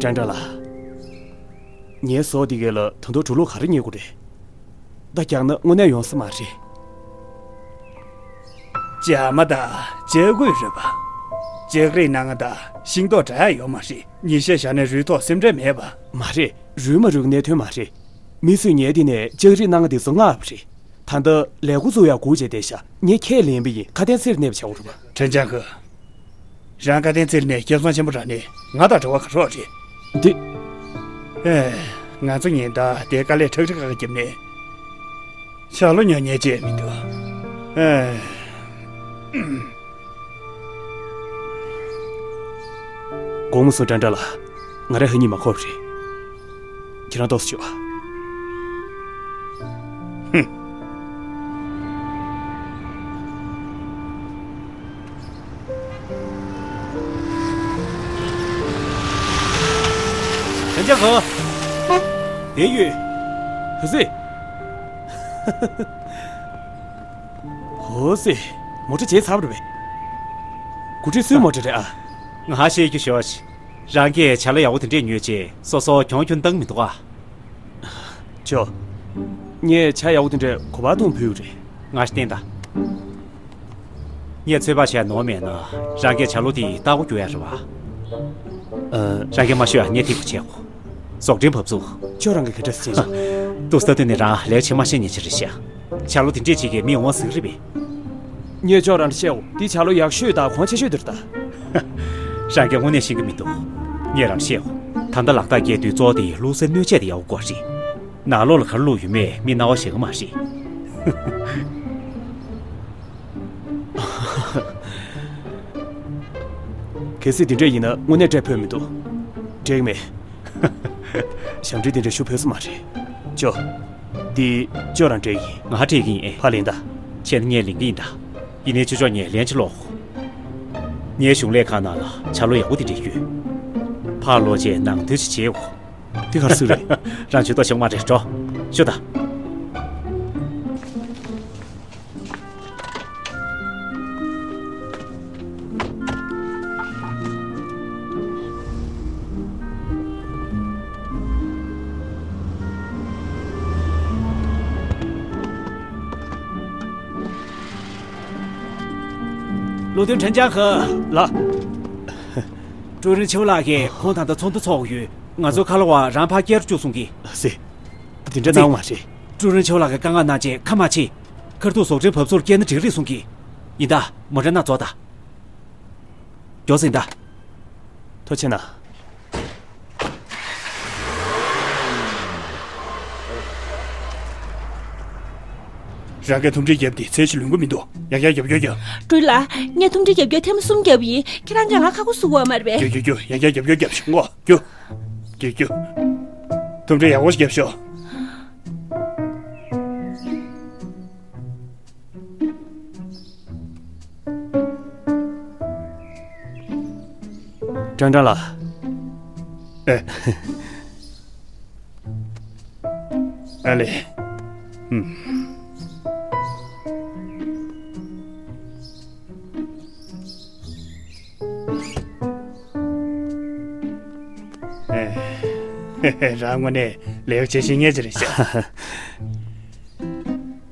ཀྲན་ཀྲན་ལགས། ངའི་ཟོག་འདི་གས་ལ་ད་དུང་འགྲོ་ལུགས་ག་རེ་རྙེད་དགོས་རེད། ད་རྒྱག་ན་དངོས་གནས་ཡོང་ས་མ་རེད། ཇ་མ་དང་ལྕགས་སྐུད་རེད་པ། ལྕགས་རིགས་སྣ་ལྔ་དང་ཤིང་ཏོག་འདྲ་ཡང་ཡོད་མ་རེད། ཉིན་ཤས་བཞག་ནས་རུལ་ཐོག་སེམས་ཁྲལ་མེད་པ། མ་རེད། རུལ་མ་རུལ་གནད་དོན་མ་རེད། མི་ཚོས་ངའི་འདི་ནས་ལྕགས་རིགས་སྣ་ལྔ་འདི་ཚོ་མངགས་པ་རེད། ད་ལྟ་ལས་འགོ་ཚུགས་ཡག་སྒུག་བྱས་བསྡད་ཤག་ངས་ཁས་ལེན་པ་ཡིན། ཁ་དན་ཚིག་ལ་གནས་པ་བྱ་དགོས་རེད་པ། ཁྲེན་ཅང་ཁོ། རང་ཁ་དན་ཚིག་ལ་གནས། སྐལ་བཟང་ཆེན་པོ་རང་ནས་ང་དང་འབྲེལ་བ་ག་རེ་ཡོད་རེད། འདི། ཨེ། ང་ཚོ་ཉིན་ལྟར་དེ་དཀའ་ལས་ཁྲག་ཁྲིག་ཁ་ཁ་བརྒྱབ་ནས། ཆ་ལོ་ཉོ་མཁན་ཅིག་མི་འདུག་ཨེ། དགོངས་མ་ཚོམས། ཀྲན་ཀྲན་ལགས། ང་རང་ཧ་ཉིད་མ་གོ་བ་རེད། ཁྱེད་རང་ཏོག་ཙམ་བྱོས། ཧུམ། ཁྲེན་ཅང་ཧོ། དེ་ཡོད། ཧུ་སི། ཧོ་སི། མོ་ཊ་བརྗེད་ཚར་བ་རེད་པས། འགོ་ཁྲིད་སུའི་མོ་ཊ་རེད་ཨ། ང་ཧ་ཤེས་རྒྱུ་ཞོག་ཤི། རང་གིས་བྱ་ལོ་ཡག་པོ་དེ་འདྲས་ཉོས་རྗེས་སོ་སོ་གྱོང་ཁྱོན་བཏང་མི་འདུག་ཨ། ཅོ། ངས་བྱ་ཡག་པོ་དེ་འདྲས་ག་པར་བཏུང་ཕོད་རེད། ང་ཞིག་བསྟན་ད། ངས་ཚོད་དཔག་བྱས་ནོར་མེད་ན་རང་གིས་བྱ་ལོ་དེ་ལྟ་སྐོར་རྒྱུག་ཡ་རེད་བ། ཨ། རང་གིས་མ་ཤོད་ཡ་ངས་ཐིག་པ་བྱས་གོ། ཟོག་འདྲེན་བབས་ཚུགས། ཁྱོད་རང་གིས་ག་འདྲ་སེ་བྱས་སོང་། ཏུ་སྟ་དུ་ནི་རང་ལས་བྱེད་མ་ཤེས་ཉེ་ཆེ་རེད་ཤག་བྱ་ལོ་དེ་འདྲས་ཅིག་གིས་མི་འོང་ཟིག་རེད་པས། ངས་ཅོག་རང་ལ་བཤད་འོ། འདི་བྱ་ལོ་ཡག་ཤོས་དང་གོང་ཆེ་ཤོས་དེ་རེད་ད། རང་གིས་དངོས་གནས་ཤེས་ཀྱི་མི་འདུག་ངས་རང་ལ་བཤད་འོ། ད་ལྟ་ལག་རྟགས་རྒྱས་དུས་གཙོ་བོ་དེ་བླུགས་སའི་སྣོད་ཆས་དེ་ཡག་པོ་དགོས་རེད། ནང་ལོགས་ལ་ག་རེ་བླུགས་ཡོད་མེད་མི་རྣ་བ་ཞེ་གི་མ་རེད། གལ་སྲིད་དེ་འདྲས་ཡིན་ན་དངོས་གནས་སྤྲད་ཕོད་མི་འདུག་འགྲིག་མེད། ཞབས་འདྲེན་དེ་འདྲ་ཞུ་ཕོད་ས་མ་རེད། ཅོ། འདི་ཅོ་རང་སྤྲད་ཀྱི་ཡིན། ང་སྤྲད་ཀྱི་ཡིན་ཨེ། ཕར་ལེན་ད། བྱས་ན་ངས་ལེན་གྱི་ཡིན་ད། ཡིན་ནའི་ཅོ་ཅོ་ངས་ལན་ཅིག་སློག་ངའི་གཞུང་ལས་ཁང་ནང་ལ་བྱ་ལོ་ཡག་པོ་དེ་འདྲས་ཡོད། ཕར་སློག་རྗེས་ནང་དོན་ཅིག་བྱེད་འོ། འདི་ག་རེ་ཟེར་རེད། རང་ཇུས་གཏོགས་ཤོག་མ་རེད་འགྲོ། ཤོག་ད། བློ་མཐུན་ཁྲེན་ཅང་ཧེ། ལགས། ཀྲུའུ་རིན་ཆེའུ་ལགས་ཀྱིས་ཁོང་ད་ལྟ་ཚོགས་འདུ་ཚོགས་ཡོད། ང་ཚོ་ཁ་ལོ་བ་རང་ཕར་བསྐྱལ་རུ་བཅུག་གསུང་གི། ཟེ། དེ་འདྲ་གནང་བ་མ་རེད། ཀྲུའུ་རིན་ཆེའུ་ལགས་ཀྱིས་བཀའ་མངགས་གནང་རྗེས་ཁ་མ་ཕྱེ། ཁ་ཐུག་ཟོག་འདྲེན་བབས་ཚུགས་རྒྱག་ན་འགྲིག་རེད་གསུང་གི། ཡིན་ད། མོ་ཊ་ནང་འཛུལ་ད། མགྱོགས་ཟིན་ད། ཐུགས་རྗེ་གནང་། རང་གིས་ཐུམ་སྒྲིལ་བརྒྱབ་དེ་ཚད་གཞི་ལོན་གྱི་མི་འདུག་ཡང་བསྐྱར་རྒྱབ་སྐྱོར་རྒྱག་ཀྲུའུ་ལགས། ངས་ཐུམ་སྒྲིལ་རྒྱབ་སྐྱོར་ཐེངས་མ་གསུམ་བརྒྱབ་ཡིན། ཁྱེད་རང་གིས་ང་ཁ་ཁུ་བཟོ་གི་ཡོད་མ་རེད་པས། རྒྱུགས་རྒྱུགས་རྒྱུགས། ཡང་བསྐྱར་རྒྱབ་སྐྱོར་རྒྱབ་ཤོག་ངོ་། རྒྱུགས། རྒྱུགས་རྒྱུགས། ཐུམ་སྒྲིལ་ཡག་པོ་ཞིག་རྒྱབ་ཤོག་ཀྲང་ཀྲང་ལགས། ཨེ། ཨ་ལེ། ཨུམ། རང་དངོས་གནས་ལས་ཀ་བྱེད་ཤེས་མཁན་ཅིག་རེད་ཤག་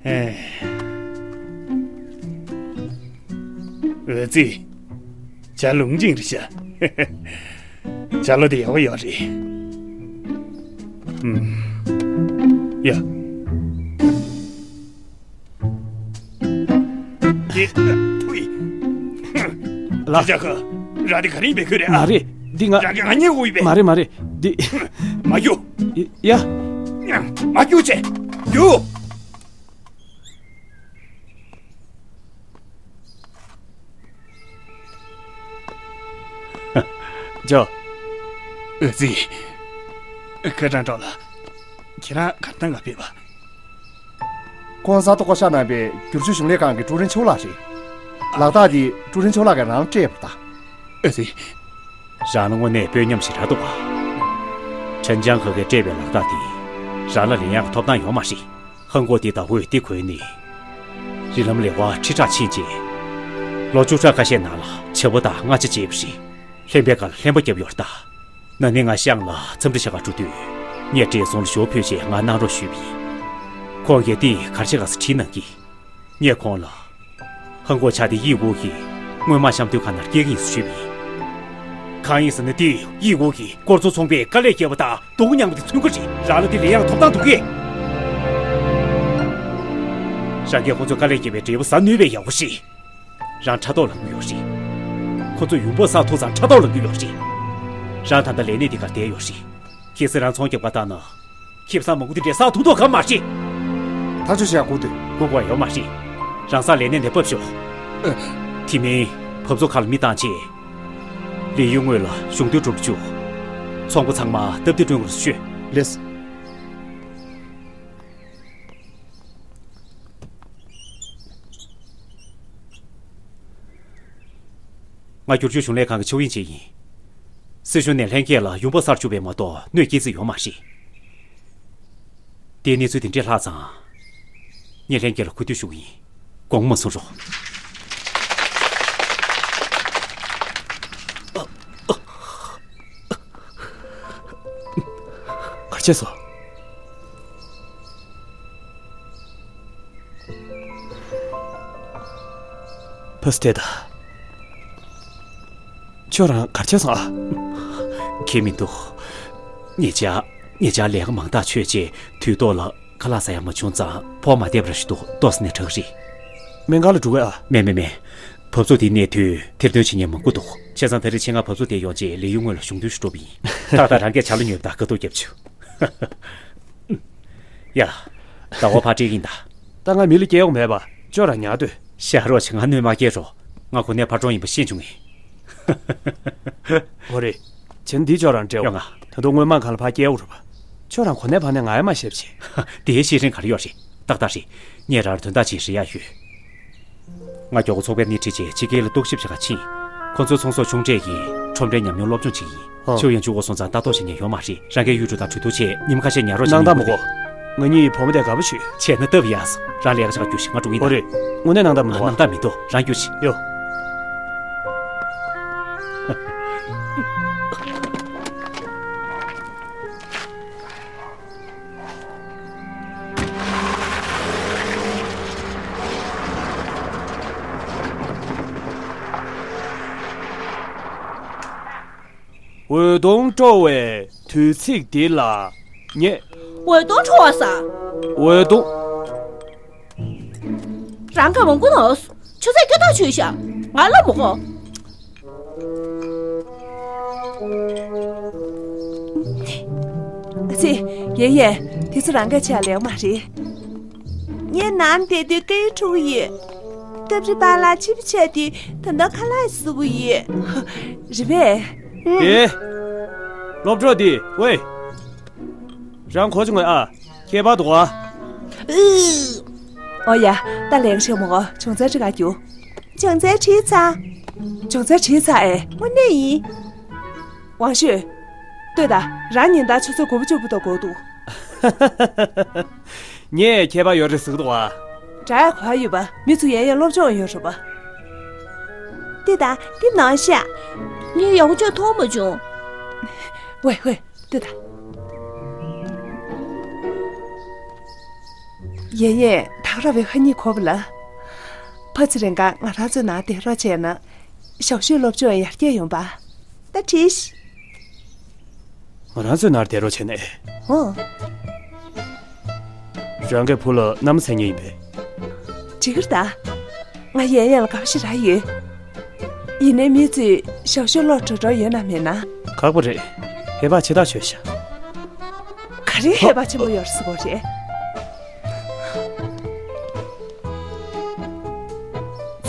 ཨེ། འོད་ཟེར། ཇ་ལུང་ཅིང་རེད་ཤག་ཇ་ལོ་དེ་ཡག་པོ་ཡོད་རེད། ཨུམ། ཡ། ལགས། ལགས། ཇ་ཁ། ར་དེ་ག་རེ་ཡིན་པའི་ཁུལ་རེད་ཨ། མ་རེད། འདི་ང་། རང་གིས་ང་རྙེད་དགོས་ཡིན་པས། མ་རེད། མ་རེད། འདི། མ་རྒྱུག་ཡ། མ་རྒྱུག་བྱས། རྒྱུག་ཇོ། འོད་ཟེར། ཁ་ཀྲང་ཀྲོའུ་ལགས། ཁྱེད་རང་གར་བཏང་ག་ཕེབས་པ། ཁོང་ས་ཐོག་བསྐོ་བཞག་གནང་པའི་བསྒྱུར་བཅོས་གཞུང་ལས་ཁང་གི་ཀྲུའུ་རིན་ཆོས་ལགས་རེད། ལག་རྟགས་འདི་ཀྲུའུ་རིན་ཆོས་ལགས་ཀྱིས་རང་ལ་སྤྲད་པ་རེད་ད། འོད་ཟེར། རང་ལ་དངོས་གནས་དཔོན་ཉམས་ཞེ་དྲག་འདུག་ག་ཁྲེན་ཅང་ཧེ་གིས་སྤྲད་པའི་ལག་རྟགས་འདི་རང་ལ་ལེན་ཡག་གི་ཐོབ་ཐང་ཡོད་མ་རེད། ཧང་གོ་དེ་ཟླ་འོད་དེ་གོན་ནས། རི་ལམ་ལས་ཀ་ཁྲི་ཕྲག་ཕྱིན་རྗེས། ལོ་བཅུ་ཕྲག་ཁ་ཤས་ནང་ལ་བྱ་བ་དང་རྔ་ཆ་བརྗེས་པ་རེད། ལྷན་པའི་ཁར་ལྷན་པ་བརྒྱབ་ཡོད་རེད་ད། ན་ནིང་ང་ཤང་ལ་འཚམས་འདྲི་བྱ་གར་འགྲོ་དུས། ངས་བགྲེས་སོང་ལ་ཞོ་ཕུལ་རྗེས་ང་གནང་རོགས་ཞུས་པ་ཡིན། ཁོང་གིས་དེ་ག་རེ་བྱེད་ག་ཟེར་དྲིས་གནང་གི། ངས་ཁོང་ལ། ཧང་གོ་ཆ་དེ་ཡི་ཝུའུ་ཡིས་སྔོན་མ་གཤམ་དུས་ཁ་ནང་སྐྱེལ་གི་ཡིན་ཟེར་ཞུས་པ་ཡིན། གང་ཡིན་ཟེར་ན་དེ་ཡི་ཝུའུ་ཡིས་སྐོར་ཚོ་ཚོང་པས་དཀའ་ལས་བརྒྱབ་པ་དང་སྡུག་མྱངས་པ་དེ་མཚོན་གྱི་རེད། རང་ལ་དེ་ལེན་ཡག་ཐོབ་ཐང་འདུག་གས། རང་གིས་ཁོ་ཚོས་དཀའ་ལས་བརྒྱབ་པའི་འབྲས་བུ་ཟ་ནུས་པའི་ཡག་པོ་ཞིག་རང་ཕྲག་དོག་ལངས་ཀྱི་ཡོད་རེད། ཁོ་ཚོས་ཡུམ་བུ་བསགས་ཐུབ་ཙང་ཕྲག་དོག་ལངས་ཀྱི་ཡོད་རེད། རང་ད་ལྟ་ལས་གནས་འདི་གར་བསྡད་ཡོད་རེད། གལ་སྲིད་རང་ཚོང་རྒྱབ་ཁ་བཏང་ན། ཁེ་བཟང་མང་པོ་དེ་འདྲས་བསགས་ཐུབ་མདོག་ག་མ་རེད། ཐག་གཅོད་བྱེད་ཡག་སྒུག་སྡོད། སྒུག་དགོས་ཡོད་མ་རེད། རང་སར་ལས་གནས་ནས་ཕབ་ཤོག་དེ་མིན། བབ་ཚོ་ཁ་ལ་མི་བཏང་བྱས། ལི་ཡུལ་དངོས་ལ་གཞུང་དོན་སྒྲུབ་བཅུག་ཚོང་པ་ཚང་མ་སྟབས་བདེ་བསྐྲུན་དགོས་ཞུ། ལགས། ང་བསྒྱུར་བཅོས་གཞུང་ལས་ཁང་གི་ཆོས་དབྱིངས་ཅན་ཡིན། སྲིད་གཞུང་ནས་ལྷན་རྒྱས་ལ་ཡུམ་བུ་བསགས་བཅུག་པ་མ་གཏོགས་གནོད་སྐྱེལ་རྩིས་ཡོད་མ་རེད། དེའི་གནས་ཚུལ་དེ་འདྲས་ལྷག་ཙང་། ངས་ལྷན་རྒྱས་ལ་གུས་འདུད་ཞུ་གི་ཡིན། དགོངས་པ་མ་ཚོམ་རོགས། ག་རེ་བྱས་སོང་། ཕ་སི་ཏེ་ད། ཁྱོད་རང་ག་རེ་བྱས་སོང་ཨ། ཁྱད་མི་འདུག་ཉེ་ཆར། ཉེ་ཆར་ལས་ཀ་མང་དག་ཆོད་རྗེས་དུས་ཐོག་ལ་ཁ་ལག་ཟ་ཡག་མ་བྱུང་ཙང་ཕོགས་མ་བསྡད་པ་ར་ཞིག་འདུག་ཏོག་ཙམ་ནས་དྲག་རེད། སྨན་ཁང་ལ་འགྲོ་གི་ཨ། མེད་མེད་མེད། བབ་ཚོ་དེ་གནས་དུས་ཐེར་འདོན་བྱེད་མཁན་མང་པོ་འདུག་བྱས་ཙང་ད་རེས་ཆེད་མངགས་བབ་ཚོ་དེ་ཡོང་རྗེས་ལི་ཡུལ་དངོས་ལ་གཞུང་དོན་ཞུ་འགྲོ་བ་ཡིན། ཏག་ཏག་རང་གིས་ཇ་ལོ་ཉོས་པ་དང་དགའ་སྡུག་རྒྱབ་བྱུང་། ཡ། ཟླ་བ་ཕར་སྤྲད་ཀྱིན་གདའ། ད་ང་མི་ལ་སྐྱེལ་ཡོང་མེད་པ། ཁྱོད་རང་ཉར་སྡོད། ཤ་རོགས་བྱེད། ང་གནོད་མ་སྐྱེལ་རོགས། ང་གོ་གནས་ཕར་གྲོངས་ཡིན་པ་ཤེས་བྱུང་ངས། འོ་རེད། བྱས་ན་འདི་ཁྱོད་རང་སྤྲད་ཡོང་ང་། ད་དུང་དངོས་མང་ཁང་ལ་ཕར་སྐྱེལ་དགོས་རེད་པ། ཁྱོད་རང་གོ་གནས་ཕར་ནས་ང་ཡ་མ་ཤེས་པ་བྱེད། དེའི་ཤེས་རིན་ག་རེ་ཡོད་རེད། ཏག་ཏག་རེད། ངས་རང་ལ་དོན་དག་ཅིག་རེ་ཡག་ཡོད། ང་མགྱོགས་པོ་ཚོགས་པའི་སྣེ་ཁྲིད་བྱས་ཕྱི་རྒྱལ་ལ་རྟོག་ཞིབ་བྱེད་ག་ཕྱིན། ཁོ་ཚོའི་ཚོང་ཟོག་ཆུང་གྲས་ཀྱི་ཁྲོམ་རའི་ཉམས་མྱོང་སློབ་སྦྱོང་བྱེད་ཀྱི་ཡིན། ཨོ། ཆུ་ཡང་ཆུ་འགོ་སོང་ཙང་ལྟ་རྟོག་བྱེད་མཁན་ཡོད་མ་རེད། རང་གིས་གཡུ་འབྲུག་དང་གྲོས་བསྡུར་བྱས་ཉིན་མོ་ཁ་ཤས་ཉལ་རོགས་བྱེད། སྣང་དག་མི་དགོས། ང་གཉིས་བུ་མོ་དེ་དགའ་པོ་བྱོས། བྱས་ན་སྟབས་ཡག་སོང་། རང་ལས་ཀ་བྱེད་ག་རྒྱུགས་ཤིག་ང་འགྲོ་གི་ཡིན་ད། ཨོ་རེད། དངོས་གནས་སྣང་དག་མི་འདུག་རང་རྒྱུགས་ཤིག་ཡོ། འོད་སྟོང་དཀྲོལ་བའི་དུས་ཚིགས་འདི་ལ་ངས། འོད་སྟོང་འཕྲོ་བ་ས། འོད་སྟོང་། རང་ག་མང་པོ་ནོ། ཆུ་ཚོད་སྐྱོ་ཐག་ཆོད་ཤག་ང་ལ་མོ་གོ། ཨ་ཙི། ཡེ་ཡེ། དེ་ཚོ་རང་ག་ཆ་ལེགས་མ་རེད། ངས་ནང་དེ་དུས་སྐད་ཡིག་འཕྲོ་གི་ཡོད། སྐབས་རེ་པཱ་ལགས་ཕྱི་པོ་ཆགས་དུས་ད་ལྟ་ཁ་ལག་བཟོ་གི་ཡོད། རེད་པས། ཨེ། སློབ་གྲོགས་འདི་ཝེ། རང་གོ་བྱུང་ངོ་ཨ། ཁྱད་པར་འདུག་ཨ། ཨུ། ཨོ་ཡ། ད་ལེགས་ཤོག་མོ། སྦྱོང་ཚན་ཁྲིད་ག་རྒྱུགས། སྦྱོང་ཚན་ཁྲིད་ཚར། སྦྱོང་ཚན་ཁྲིད་ཚར་ཨེ། དངོས་གནས་ཡིན། ཝང་ཤུས། ལྟོས་དང་། རང་ཉིན་ལྟར་ཆུ་ཚོད་དགུ་པ་བཅུ་པ་དང་འགོར་འདུག་ངས་ཁྱད་པར་ཡོད་རེད་ཟེར་གི་འདུག་ཨ། དྲ་ཡག་ག་ཡོད་པ། མི་ཚོ་ཡན་ཡན་སློབ་སྦྱོང་ཡོད་རེད་པ། ལྟོས་དང་། འདི་ནང་ཤ། ངས་ཡག་པོ་ཅིག་མཐོང་མ་བྱུང་། ཝེ་ཝེ། ལྟོས་དང་། ཡན་ཡན་ཐག་ར་བའི་ཧ་ཉི་གོ་བ་ལ། ཕ་ཚི་རེང་ག་ང་རང་ཚོའི་ནང་དེ་རོགས་བྱས་ན་ཞའོ་ཤུའི་སློབ་སྦྱོང་ཡར་རྒྱས་ཡོང་པ། ད་བྲིས། ང་རང་ཚོའི་ནང་དེ་རོགས་བྱས་ནས། ཨོ། རང་གི་བུ་ལ་མནའ་མ་འཚོལ་མཁན་ཡིན་པས། འགྲིག་གི་རེད་ད། ང་ཡན་ཡན་ལ་དགའ་པོ་ཞེ་དྲག་ཡོད། ཡིན་ནའི་མི་ཚོས་ཞའོ་ཤུའི་བློར་འགྲོ་འགྲོ་ཡོད་ན་མེད་ན། ཁག་པོ་རེད། ཧེ་བག་ཆེ་ཐག་ཆོད་ཤག་ག་རེ་ཧེ་བག་ཆེན་པོ་ཡོད་རེད་ཟེར་གོ་རེད།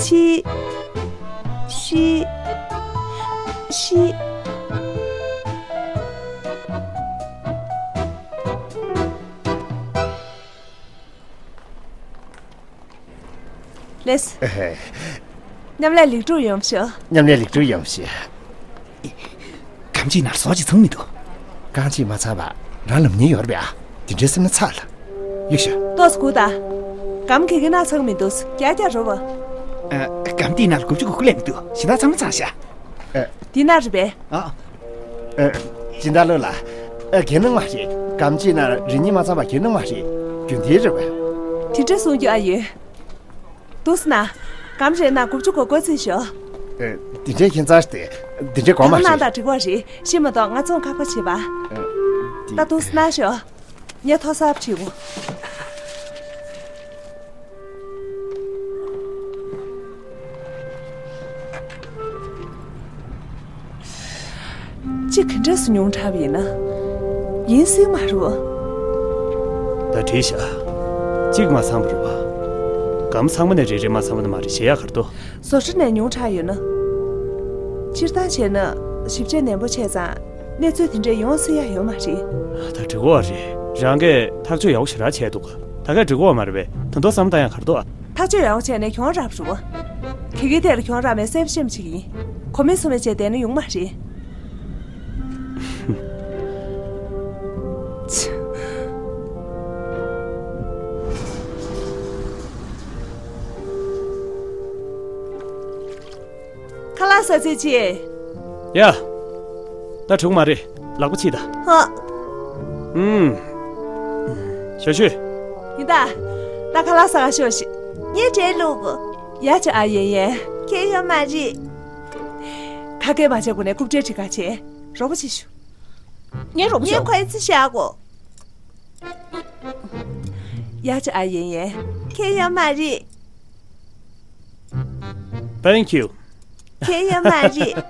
ཆི། ཤི། ཤི། ལེས། མཉམ་ལས་ལེགས་གྲུབ་ཡོང་ཤོག་མཉམ་ལས་ལེགས་གྲུབ་ཡོང་ཤོག་གམ་ཅིག་ནར་སོ་ཅིག་ཚང་མི་འདུག་རྐང་གཅིག་མ་ཚང་བ་རང་ལ་མི་ཉེ་ཡོད་རེད་པས་ཨ། དེ་འདྲའི་སེམས་ན་ཚ་ལ། ཡོད་ཤོག་ཏོག་ཙམ་སྒུག་ད། གམ་གེ་གེ་ན་ཚང་མི་འདུག་རྒྱ་རྒྱ་རོ་བ། ཨ། གམ་དེའི་ནང་ལ་དགུ་བཅུ་གོ་དགུ་ལས་མི་འདུག་གཞན་དག་ཚང་མ་ཚང་ཤག་ཨ། འདི་ན་རེད་པས། ཨ། ཨ། སྦྱིན་བདག་ལོ་ལ། ཨ། གེ་ནང་མ་རེད། གམ་ཅིག་ན་རི་ཉིན་མ་ཚང་བ་གེ་ནང་མ་རེད། རྒྱུན་ལྡན་རེད་པས། དེ་འདྲ་གསུང་རྒྱུ་ཨ་ཡོད། འདུག་སེ་ན། གམ་རེད་ན་དགུ་བཅུ་གོ་དགུ་རྩིས་ཤོག་ཨ། འདི་འདྲའི་ཁྱད་མཚར་ཏེ། འདི་འདྲའི་གོང་མ་ད་གནང་རེད། དང་འགྲིག་པ་རེད། ཤི་མ་གཏོགས་ང་ཚོ་ཁག་པོ་བྱེད་པ། ཨ། འདི། ད་འདུག་སེ་ན་ཤོག་ངས་ཐོ་གསར་བྲིས་གོ་ཅི་ག་འདྲས་སུ་ཉུང་དྲགས་པ་ཡིན་ན། ཡིན་སྲིད་མ་རེད་པ། ད་བྲིས་ཤག་གཅིག་མ་ཚང་བ་རེད་པ། གམ་ཚང་མ་ནས་རེ་རེ་མ་ཚང་བ་ནི་མ་རེད། ཞེ་ཡག་གར་དོ། བཟོ་གྲྭ་ནས་ཉུང་དྲགས་ཡོད་ན། སྤྱིར་བཏང་བྱས་ན་ཞིབ་དཔྱད་ནན་པོ་བྱས་ཙང་གནས་ཚུལ་དེ་འདྲས་ཡོང་སྲིད་ཡ་ཡོད་མ་རེད། ད་འགྲིག་གོ་བ་རེད། རང་གིས་ཐག་གཅོད་ཡག་པོ་ཞེ་དྲག་བྱས་འདུག་ད་ག་འགྲིག་གོ་བ་མ་རེད་པས། ད་དུང་བསམ་བློ་བཏང་ཡ་ག་རེ་འདུག་ཨ། ཐག་གཅོད་ཡག་པོ་བྱས་ནས་གྱོང་རག་པ་རེད་པ། ག་གི་ཐད་ལ་གྱོང་རག་མེད་གསལ་པོ་ཤེས་པ་ཅིག་ཡིན། གོ་མེད་སོང་མེད་བྱས་བསྡད་ན་ཡོང་མ་རེད། ཁ་ལག་ཟ་ཚར་བྱས། ཡ། ད་གྲུག་མ་རེད། ལག་པ་ཕྱིས་ད། ཧ། ཨུམ། ཞོ་ཞུ། ཡིན་ད། ད་ཁ་ལག་ཟ་ག་ཤོག་ཤིག་ངས་བྲེལ་ལུག་ཡ་ཅི་ཨ་ཡན་ཡན། ཁྱེད་ཡོད་མ་རེད། ཁ་སྐད་མ་བྱས་གོང་ནས་རྐུབ་སྤྲད་བྲིས་ཁ་བྱས། རོགས་པ་བྱེད་ཤོག་ངས་རོགས་པ་ངས་བྱེད། ཁོའི་ཚི་བཞག་གོ་ཡ་ཅི་ཨ་ཡན་ཡན། ཁྱེད་ཡོད་མ་རེད། Thank you. ཁྱེད་ཡོད་མ་རེད།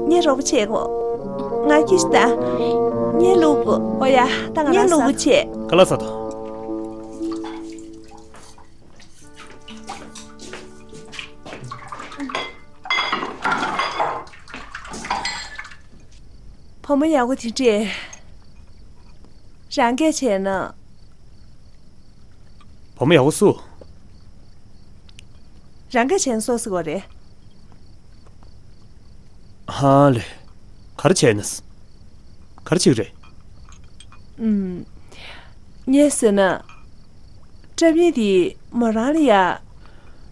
ངས་རོགས་པ་བྱེད་གོ་ང་ཁྱི་ཤི་ད། ངས་ལུག་གོ་ཨོ་ཡ། ད་ང་ངས་རང་ལུག་ས་བྱེད། ཁ་ལག་ཟ་དང་། བུ་མོ་ཡག་པོ་དེ་འདྲས། རང་སྐད་བྱས་ན། བུ་མོ་ཡག་པོ་སུ། རང་སྐད་བྱས་ན་སུ་ཟེར་གོ་རེད། ཧ་ལེ། ག་རེ་བྱས་ན། ག་རེ་བྱེད་ཀྱི་རེད། ཨུམ། ངས་ཟེར་ན། སྐྲ་མིག་དེ་མོ་རང་ལ་ཡ།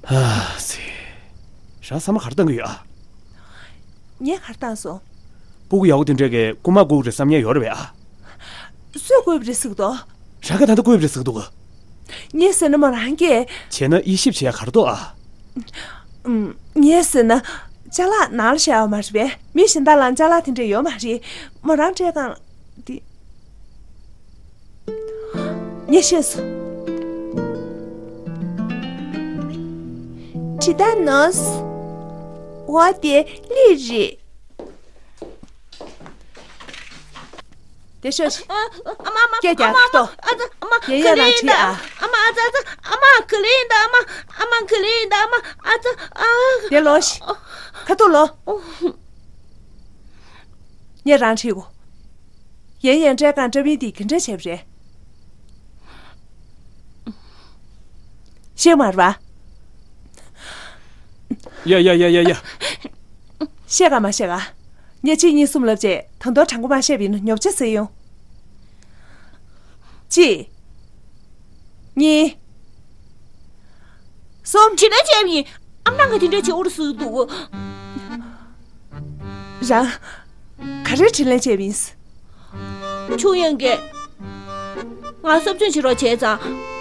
ཧ་སི། རང་བསམ་བློ་ག་རེ་བཏང་གི་ཡོད་ཨ། ངས་ག་རེ་བཏང་སོང་། སྤུ་གུ་ཡག་པོ་དེ་འདྲས་ཀྱིས་རྐུ་མ་རྐུ་གི་རེད་བསམ་མཁན་ཡོད་རེད་པས་ཨ། སུས་རྐུས་པ་རེད་ཟེར་གི་འདུག་རང་གིས་ད་ལྟ་རྐུས་པ་རེད་ཟེར་གི་འདུག་ག་ངས་ཟེར་ན་མོ་རང་གིས། བྱས་ན་དབྱེ་ཞིབ་བྱེད་ཡ་ག་རེ་འདུག་ཨ། ཨུམ། ངས་ཟེར་ན། ཅ་ལག་ནང་ལ་བཞག་ཡོད་མ་རེད་པས། མི་གཞན་དག་ལ་ཅ་ལག་དེ་འདྲ་ཡོད་མ་རེད། མོ་རང་སྤྲད་གང་། འདི། ངས་ཤེས་སོང་། ཊི་ཏ་ནོས། འོ་དེ་ལི་རེད། དེ་ཤོད་ཤིག་ཨ། ཨ་མ། ཨ་མ། སྐད་རྒྱག་ཨ་མ། ཏོ། ཨ་ཙི། ཨ་མ། ཡན་ཡན་རང་ཁྲིད་ཨ། ཨ་མ། ཨ་ཙི། ཨ་ཙི། ཨ་མ་ག་ལེ་ཡིན་ད། ཨ་མ། ཨ་མ་ག་ལེ་ཡིན་ད། ཨ་མ། ཨ་ཙི། ཨ། དེ་ལོ་ཤིག་ཁ་ཐུག་ལོ། ངས་རང་ཁྲིད་གོ་ཡན་ཡན་སྤྲད་གང་སྤྲད་མིན་དེ་ག་འདྲ་བྱས་པ་རེད། ཤེས་མ་རེད་པ། ཡ་ཡ་ཡ་ཡ་ཡ། བཤད་ག་མ་བཤད་ག་ངས་གཅིག་གཉིས་གསུམ་ལབ་རྗེས་ད་དུང་དྲང་པོ་མ་བཤད་པ་ཡིན་ན་ཉོབ་ཆ་ཟེར་ཡོང་། གཅིག་གཉིས། གསུམ། དྲིན་ལན་འཇལ་བ་ཡིན། ཨ་མ་ལགས་ཀྱིས་དེ་འདྲ་བྱེད་འུ་རུ་སུ་འདུག་རང་། ག་རེ་དྲིན་ལན་འཇལ་བ་ཡིན། ཆུང་ཡང་གིས་ང་གསོ་སྐྱོང་བྱེད་རོགས་བྱས་ཙང་།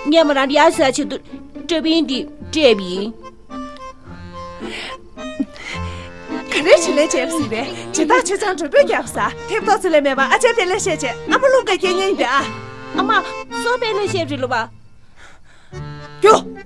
ངས་མོ་རང་ཡར་ཟ་ཆེད་དུ་ཀྲོ་པིན་འདི་སྤྲད་པ་ཡིན། ག་རེ་དྲིན་ལན་འཇལ་བ་ཟིག་རེད། སྦྱིན་བདག་ཆེ་ཚང་མགྲོན་པོས་རྒྱབ་ས་ཐེབས་ཏོག་ཙི་ལས་མེད་པ། ཨ་ཅག་དེ་ལས་བཤད་བྱས། ཨ་མ་རླུང་ག་སྐྱེ་ངེས་ཡིན་ད། ཨ་མ་སོ་པའི་ལས་བཤད་རེད་ལོ་བ། རྒྱུ།